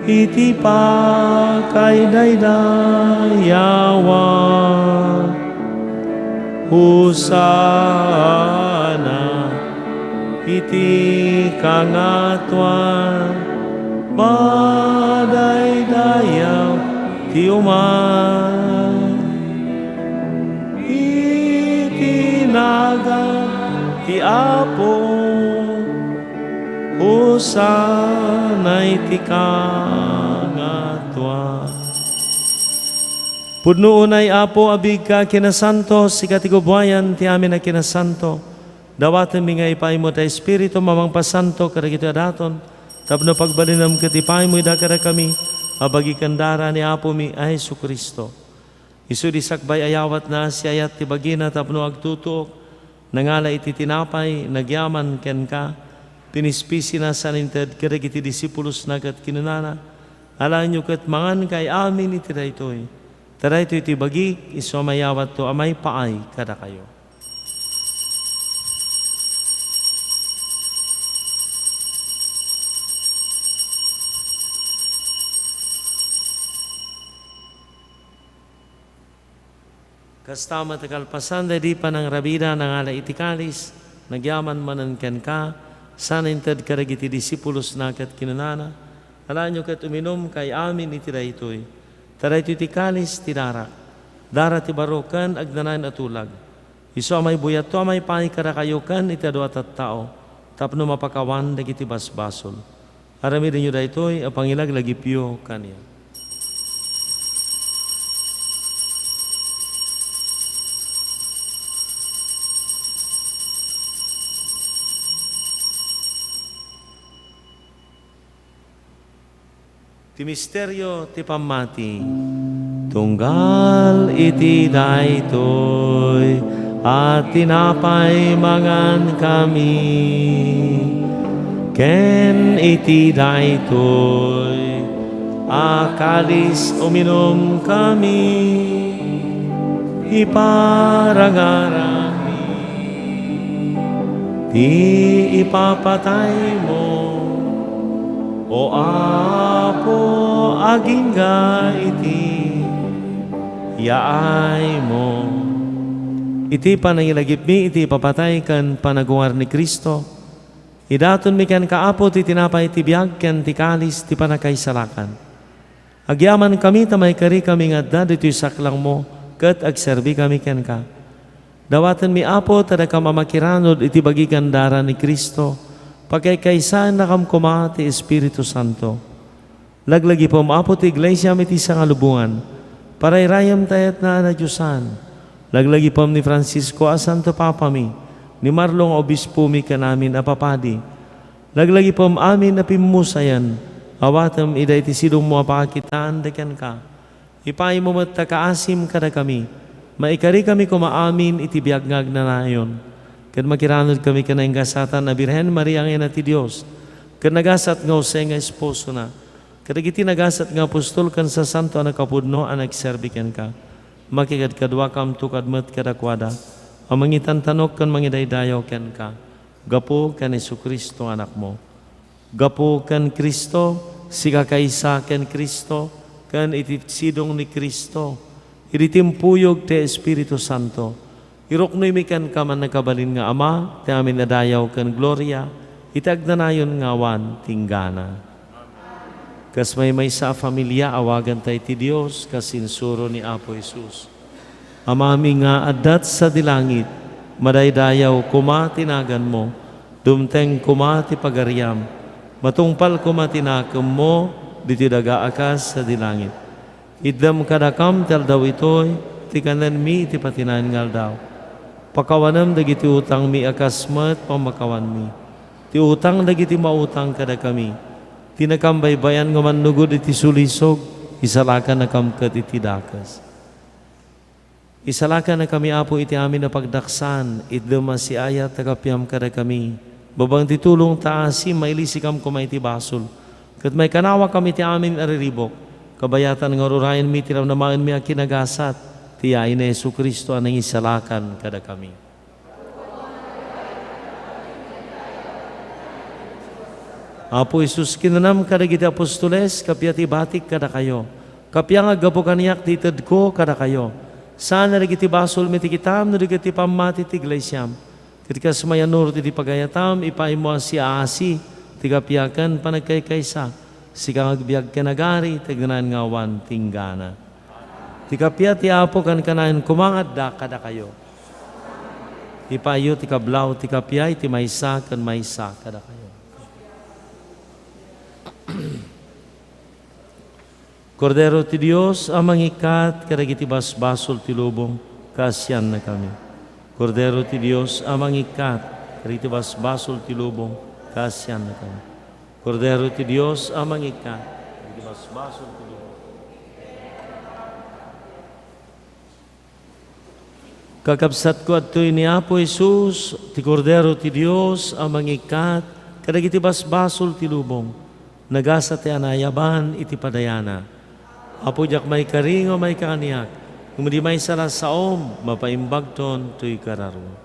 iti pakaidaydayawa. Hosanna iti kangatoan, madaydayaw ti umay iti nagan ti Apo. Hosanna iti kangatoan. Pudno unay, Apo, a biigka a kinasanto, sika ti gubuayan ti amin a kinasanto. Dawatenmi nga ipaaymo ti Espiritum a mangpasanto kadagitoy a daton, tapno pagbalinem ket ipaaymo ida kadakami a bagi ken dara ni Apomi a Jesu-Cristo. Isu di sakbay a yawatna, siayat ti bagina tapno agtutuok, nangala iti tinapay, nagyaman kenka, pinispisina saan inted kadagiti disipulosna ket kinunana, "Alaenyo ket mangankayo amin iti daytoy. Ta daytoy ti bagik, isu a mayawatto a maipaay kadakayo." Kasta met a kalpasan daydi panangrabida, nangala iti kalis, nagyaman manen kenka, saan inted kadagiti disipulosna ket kinunana, "Alaenyo ket uminumkayo amin iti daytoy. Ta daytoy ti kalis ti darak, dara ti baro ken agnanayon a tulag. Isu a maibuyatto a maipaay kadakayo ken iti adu a tattao tapno mapakawan dagiti basbasol. Aramidenyo daytoy a pangilaglagipyo kaniak." Ti misterio ti pammati. Tunggal iti daytoy a tinapay mangankami, ken iti daytoy a kalis uminumkami, iparangarangmi ti ipapataymo, O Apo, agingga iti Yaaymo. Iti panangilagipmi iti ipapatay ken panagungar ni Cristo, idatonmi kenka, Apo, ti tinapay ti biag ken ti kalis ti panakaisalakan. Agyamankami ta maikarikami nga adda ditoy saklangmo ket agserbikami kenka. Dawatenmi, Apo, ta dakam a makiranod iti bagi ken dara ni Cristo, pakaykaysaennakam koma ti Espiritu Santo. Laglagipem, Apo, ti Iglesiam iti sangalubongan. Parayrayem ta ayatna a nadiosan. Laglagipem ni Francisco a Santo Papami, ni Marlon a Obispomi ken amin a papadi. Laglagipem amin a pimmusayan. Awatem ida iti sidongmo a pakakitaan da kenka. Ipaaymo met ta kaasim kadakami. Maikarikami koma amin iti biag nga agnanayon. Ket makiranodkami ken nagasatan a Birhen Maria nga Ina ti Dios, ket nagasat nga Jose nga esposona, kadagiti nagasat nga apostol ken sasanto a nakapudno a nagserbi kenka. Makikadkaduakam tukad met kadakuada a mangitantanok ken mangidaydayaw kenka, gapu ken Jesu-Cristo, Anakmo. Gapu ken Cristo, sika kaysa ken Cristo, ken iti sidong ni Cristo, idi timpuyog ti Espiritu Santo, iruknoymi kenka, mannakabalin nga Ama, ti amin a dayaw ken gloria, iti agnanayon nga awan tinggana. Kas maymaysa a familia, awaganta iti Dios, kas insuro ni Apo Jesus. Amami nga adda sadi langit, madaydayaw koma ti naganmo, dumteng koma ti pagariam, matungpal koma ti nakemmo ditoy daga a kas sadi langit. Itdem kadakam ti aldaw itoy ti kanenmi iti patinayan nga aldaw. Pakawanem dagiti utangmi a kas met pammakawanmi ti utang dagiti mautang kadakami. Ti nakambaybayan nga mannugod iti sulisog, isalakannakam ket iti dakes. Isalakannakami, Apo, iti amin a pagdaksan, itdem a siayat ta kapiam kadakami. Babaen ti tulong ta asi, mailisikam koma iti basol, ket maikanawakam iti amin a riribuk. Kabayatan nga ururayenmi ti namnamaenmi a kinagasat, ti yaay ni Jesu-Cristo a nangisalakan kadakami. Apo Jesus, kinunam kadagiti apostoles, kappia ti ibatik kadakayo. Kappia nga aggapu kaniak ti itedko kadakayo. Saan a dagiti basolmi ti kitam no di ket ti pammati ti iglesiam. Ket kas mayanur ti pagayatam, ipaaymo a siaasi ti kappia ken panagkaykaysa. Sika nga agbiag ken agari, ti agnanayon nga awan tinggana. Ti kappia ti Apo kankanayon koma nga adda kadakayo. Ipaayyo ti kablaw ti kappia iti maysa ken maysa kadakayo. Kordero ti Dios a mangikkat kadagiti basbasol ti lubong, kaasiannakami. Kordero ti Dios a mangikkat kadagiti basbasol ti lubong, kaasiannakami. Kordero ti Dios a mangikkat kadagiti basbasol ti lubong. Kakabsatko, adtoy ni Apo Jesus, ti Kordero ti Dios a mangikkat kadagiti basbasol ti lubong. Nagasat ti anayaban iti padayana. Apo, diak maikari nga maikaniak, ngem idi maysa la saom, mapaimbagton toy kararo.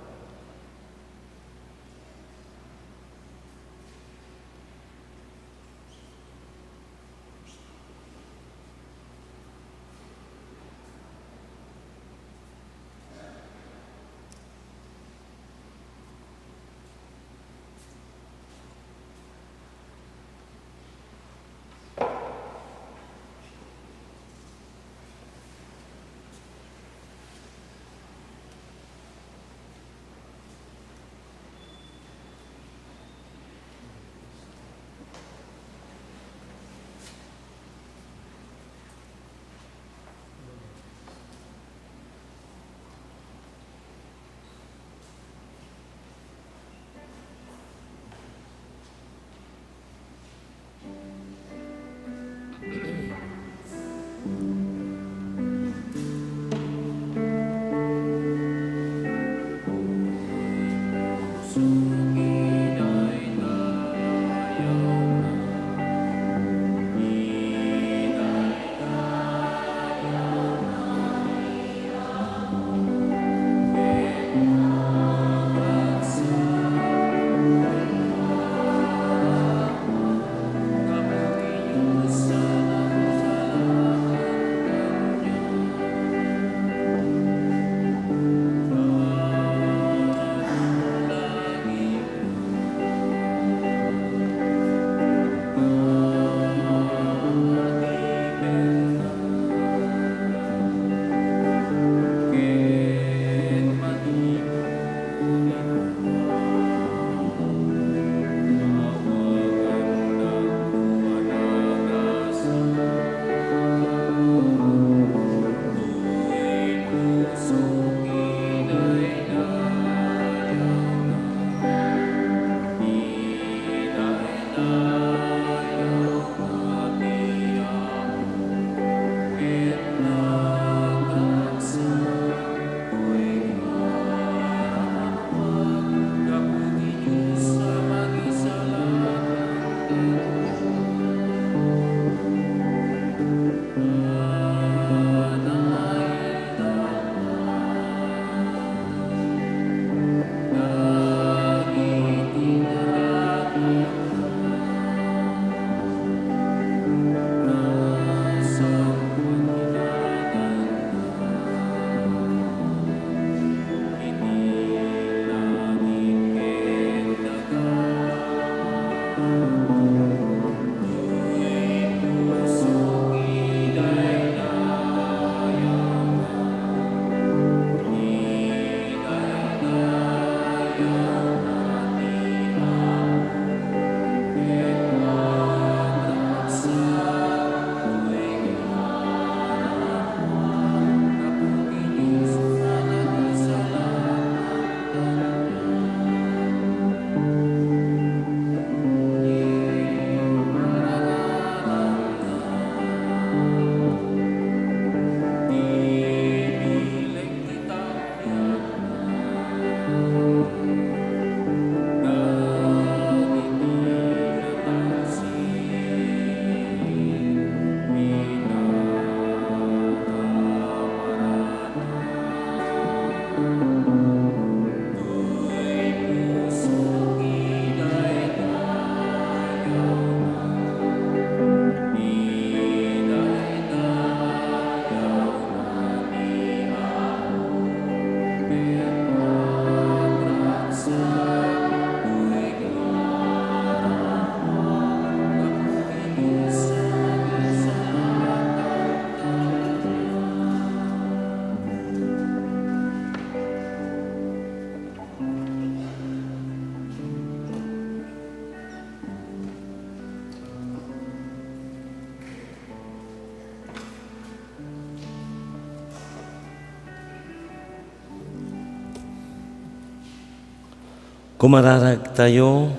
Kumararagtayo.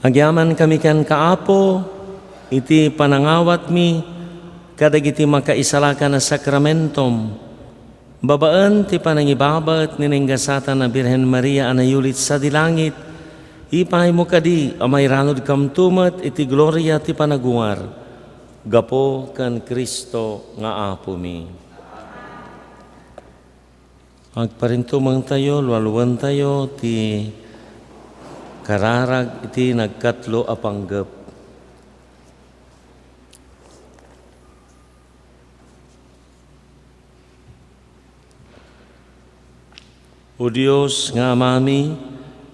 Agyamankami kenka, Apo, iti panangawatmi kadagiti makaisalakan a sakramentom. Babaen ti panangibabaet ni naingasatan a Birhen Maria a nayulit sadi langit, ipaymo kadi a mairanudkamto met iti gloria ti panagungar gapu ken Cristo nga Apomi. Agparintumengtayo, lualuentayo ti kararag iti nagkatlo a panggep. O Dios nga Amami,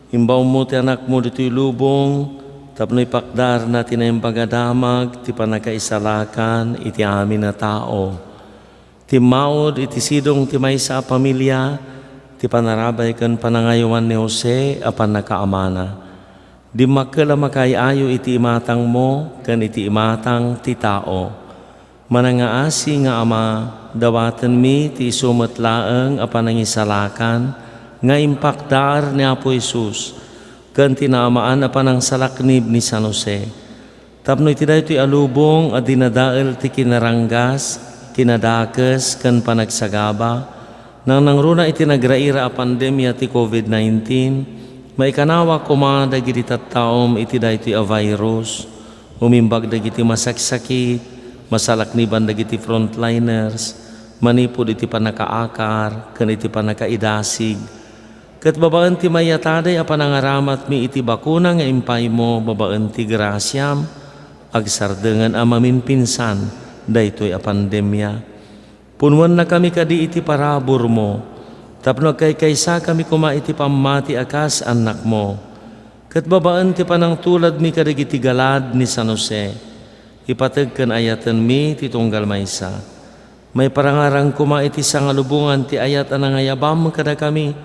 imbaonmo ti Anakmo ditoy lubong tapno ipakdarna ti Naimbag a Damag ti pannakaisalakan iti amin a tao. Timmaud iti sidong ti maysa a pamilia ti panarabay ken panangayowan ni Jose a pannakaamana. Dimmakkel a makaay-ayo iti imatangmo ken iti imatang ti tao. Manangngaasi nga Ama, dawatenmi ti isu met laeng a panangisalakan nga impakdar ni Apo Jesus ken ti naamaan a panangsalaknib ni San Jose. Tapno iti daytoy a lubong a dinadael ti kinaranggas, kinadakes, ken panagsagaba, nangnangruna iti nagraira a pandemia ti covid nineteen, maikanawa koma dagiti tattaom iti daytoy a virus. Umimbag dagiti masaksakit, masalakniban dagiti frontliners, manipud iti pannakaakar ken iti pannakaidasig, ket babaen ti mayataday a panangaramatmi iti bakuna nga impaymo babaen ti grasiam, agsardengen a mamimpinsan daytoy a pandemia. Punnuennakami kadi iti paraburmo tapno agkaykaysakami koma iti pammati a kas annakmo, ket babaen ti panangtuladmi kadagiti galad ni San Jose, ipateg ken ayatenmi ti tunggal maysa. Maiparangarang koma iti sangalubongan ti ayat a nangayabam kadakami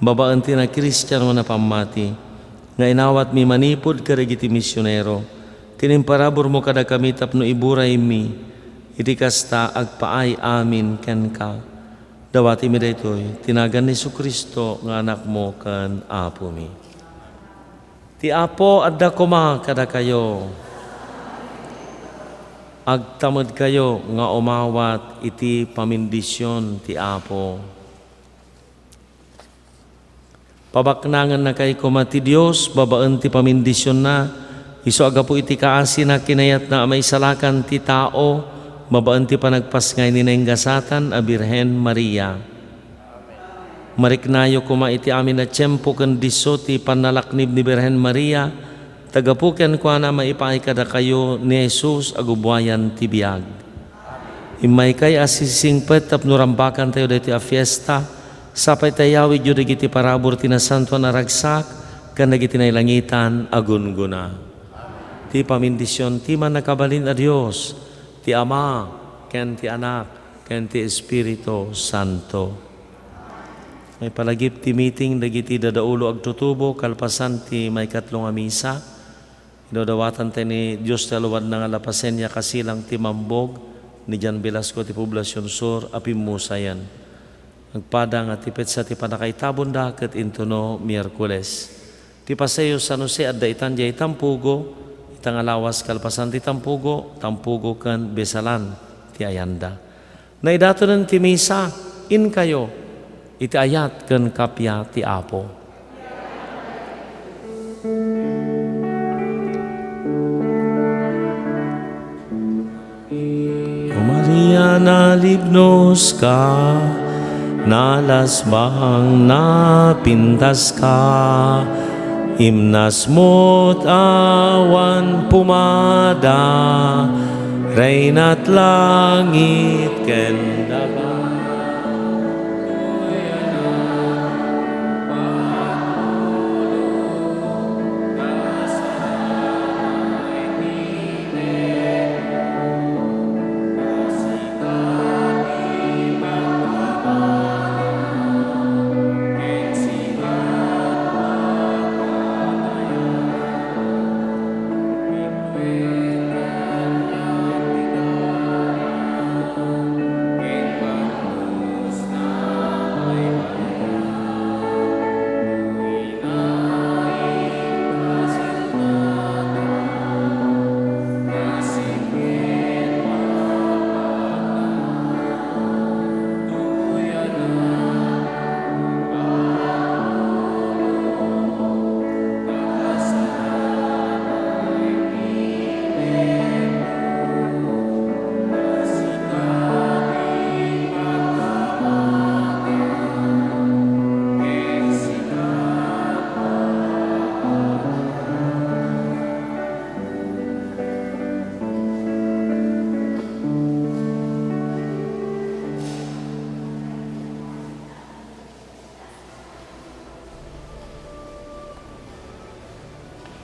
babaen ti nakristiano a pammati nga inawatmi manipud kadagiti misionero, ken imparaburmo kadakami tapno iburaymi iti kasta agpaay amin kenka. Dawatimi daytoy ti nagan ni Jesu-Cristo nga Anakmo ken Apomi. Ti Apo adda koma kadakayo. Agtamedkayo nga umawat iti pamindision ti Apo. Pabaknangennakay koma ti Dios babaen ti pamindisionna, Isu a gapu iti kaasina, kinayatna a maisalakan ti tao babaen ti panagpasngay ni naingasatan a Birhen Maria. Mariknayo koma iti amin a tiempo ken disso ti pannalaknib ni Birhen Maria, ta gapu kenkuana maipaay kadakayo ni Jesus a gubuayan ti biag. Immaykay a sisingpet tapno rambakantayo daytoy a fiesta, sapay ta iyawidyo dagiti parabur ti nasantoan a ragsak ken dagiti nailangitan a gunggona. Ti pamindision ti Mannakabalin a Dios, ti Ama, ken ti Anak, ken ti Espiritu Santo. Maipalagip ti meeting dagiti dadaulo agtutubo kalpasan ti maikatlo nga misa. Idawdawatan tayo ni Dios ti aluadna nga La Pasienia kasilang ti mambog ni Jan Velasco ti Poblacion Sur a pimmusayan. Agpada nga ti petsa ti pannakaitabonda ket intono Miyerkules. Ti paseo San Jose adda itan diay Tampugo, ita nga lawas kalpasan ti Tampugo, Tampugo ken Besalan ti ayanda. Naidatonen ti misa, inkayo iti ayat ken kappia ti Apo. O Maria, nalibnoska, nalasbang, napintaska, imnasmot awan pumada, Reynat langit ken daga.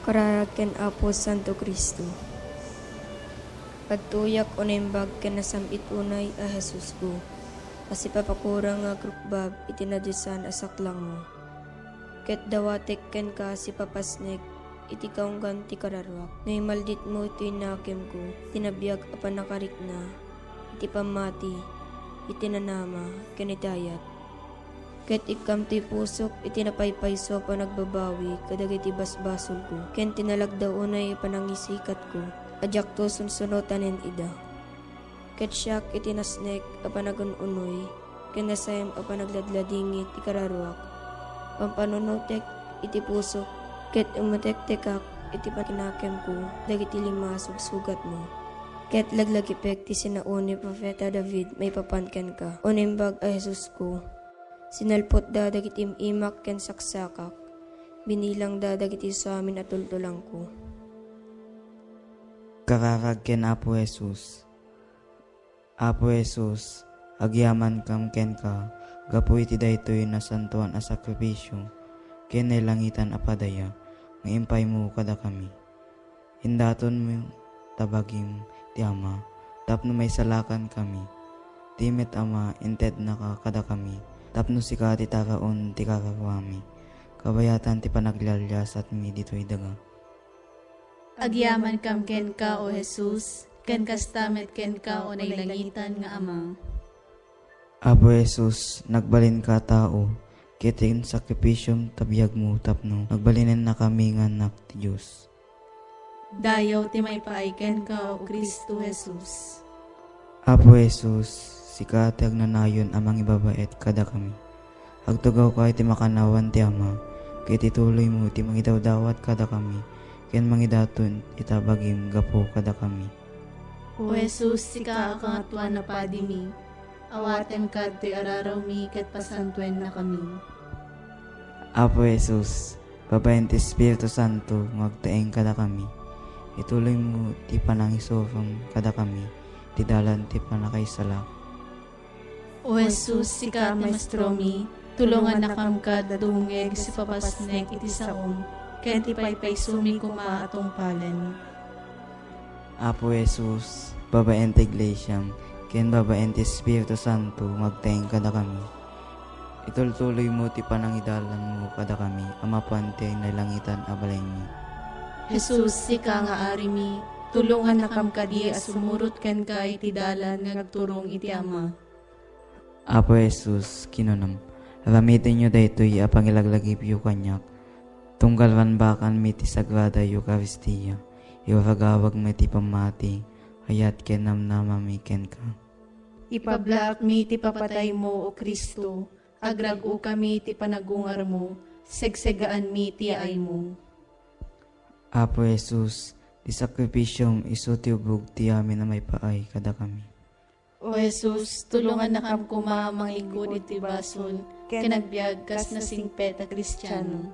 Kararag ken Apo Santo Cristo. Agtuyak o naimbag ken nasam-it unay a Jesusko, a sipapakurang nga agrukbab iti nadiosan a saklangmo. Ket dawatek kenka sipapasnek iti kaunggan ti kararuak. No imalditmo ti nakemko, ti nabiag a pannakarikna, iti pammati, iti nanama, ken iti ayat. Ket ikkam ti pusok iti napaypayso a panagbabawi kadagiti basbasolko, ken ti nalagda unay a panangisikatko a diakto sunsunotanen ida. Ket siak iti nasnek a panagun-unoy ken nasayam a panagladladingit ti kararuak, pampanunotek iti pusok, ket umetektekak iti pakinakemko dagiti lima a sugsugatmo. Ket laglagipek ti sinao ni Profeta David maipapan kenka, o Naimbag a Jesusko. Sinalpotda dagiti im-imak ken saksakak, binilangda dagiti isu amin a tultulangko. Kararag ken Apo Jesus. Apo Jesus, agyamankam kenka gapu iti daytoy nasantoan a sakrifisio ken nailangitan a padaya nga impaymo kadakami. Indatonmo ta bagim ti Ama tapno maisalakankami. Ti met Ama, intednaka kadakami tapno sika ti taraon ti kararuami, kabayatan ti panaglialiasatmi ditoy daga. Agyamankam kenka, O Jesus, ken kasta met kenka, O nailangitan nga Ama. Apo Jesus, nagbalinka a tao, ket insakripisyom ta biagmo tapno nagbalinennakami nga annak ti Dios. Dayaw ti maipaay kenka, O Cristo Jesus. Apo Jesus, sika ti agnanayon a mangibabaet kadakami. Agtugawka iti makannawan ti Ama, ket ituloymo ti mangidawdawat kadakami ken mangidaton ita bagim gapu kadakami. O Jesus, sika a Kangatoan a Padimi, awatenka ditoy ararawmi ket pasantuennakami. Apo Jesus, babaen ti Espiritu Santo nga agtaeng kadakami, ituloymo ti panangisurem kadakami ti dalan ti pannakaisalakan. O Jesus, sika ti Maestromi, tulongannakam kad dumngeg sa ipapasnek iti saom, ken ti paypaysomi koma a tungpalen. Apo Jesus, babaen ti Iglesiam, ken babaen ti Espiritu Santo, agtaeng kadakami. Itultuloymo ti panangidalanmo kadakami a mapan ti nailangitan a balaymi. Jesus, sika nga Arimi, tulongannakam kadi a sumurot kenka iti dalan nga agturong iti Ama. Apo Jesus, kinunam, aramitenyo daytoy a pangilaglagipyo kaniak, tunggal banbakanmi ti Sagrada Eukaristia, iragawagmi ti pammati, ayat ken namnamami kenka. Ipablaakmi ti papataymo, O Cristo, agrag-okami ti panagungarmo, segsegaanmi ti yaaymo. Apo Jesus, ti sakrifisiom isu ti ubog ti amin a maipaay kadakami. O Jesus, tulongannakam koma a mangikud iti basol ken agbiag kas nasingpet a Kristiano.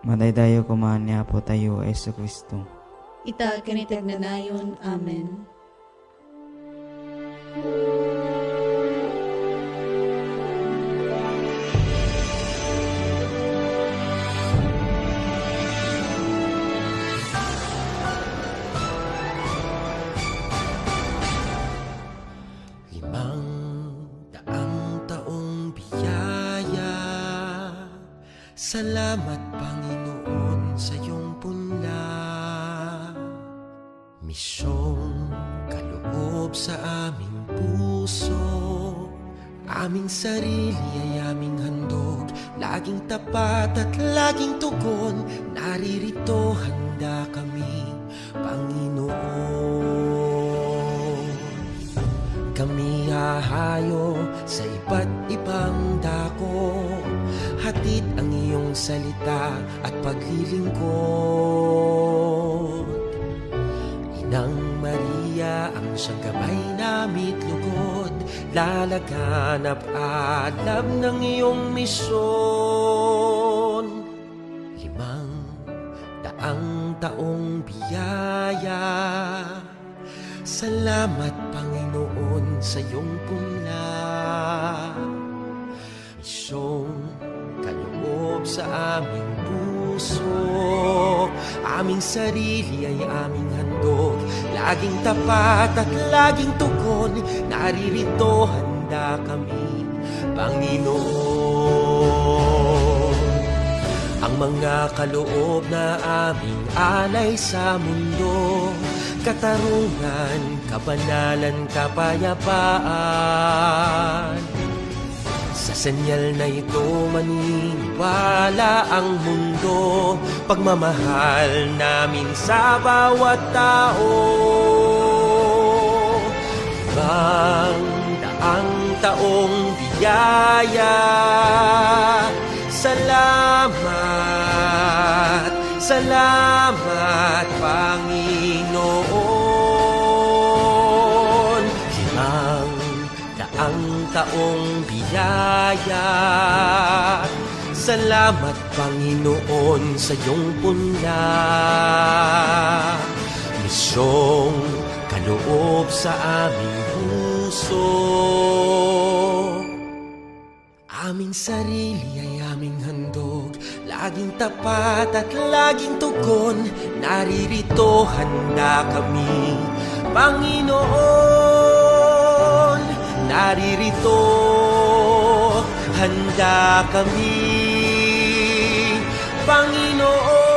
Madaydayaw koma ni Apotayo a Jesu-Cristo. Ita ken iti agnanayon. Amen. Limang daang taong biyaya. Salamat, Panginoon, sa iyong punla. Misyong kaloob sa aming puso, aming sarili ay aming handog, laging tapat at laging tugon, naririto handa kami, Panginoon. Kami hahayo sa iba't ibang dako, hatid ang iyong salita at paglilingkod. Inang Maria, ang siyang gabay na mitlugod, lalaganap alab ng iyong misyon. Limang daang taong biyaya. Salamat, Panginoon, sa iyong punla. Misyong kaloob sa aming puso, aming sarili ay aming handog. Laging tapat at laging tugon, naririto handa kami, Panginoon. Ang mga kaloob na aming alay sa mundo, katarungan, kabanalan, kapayapaan. Sa senyal na ito, maniniwala ang mundo, pagmamahal namin sa bawat tao. Limang daang taong biyaya. Salamat, salamat, Panginoon. Limang daang taong biyaya. Salamat, Panginoon, sa iyong punla. Misyong kaloob sa aming puso. Aming sarili ay aming handog, laging tapat at laging tugon, naririto handa kami, Panginoon, naririto handa kami, Panginoon.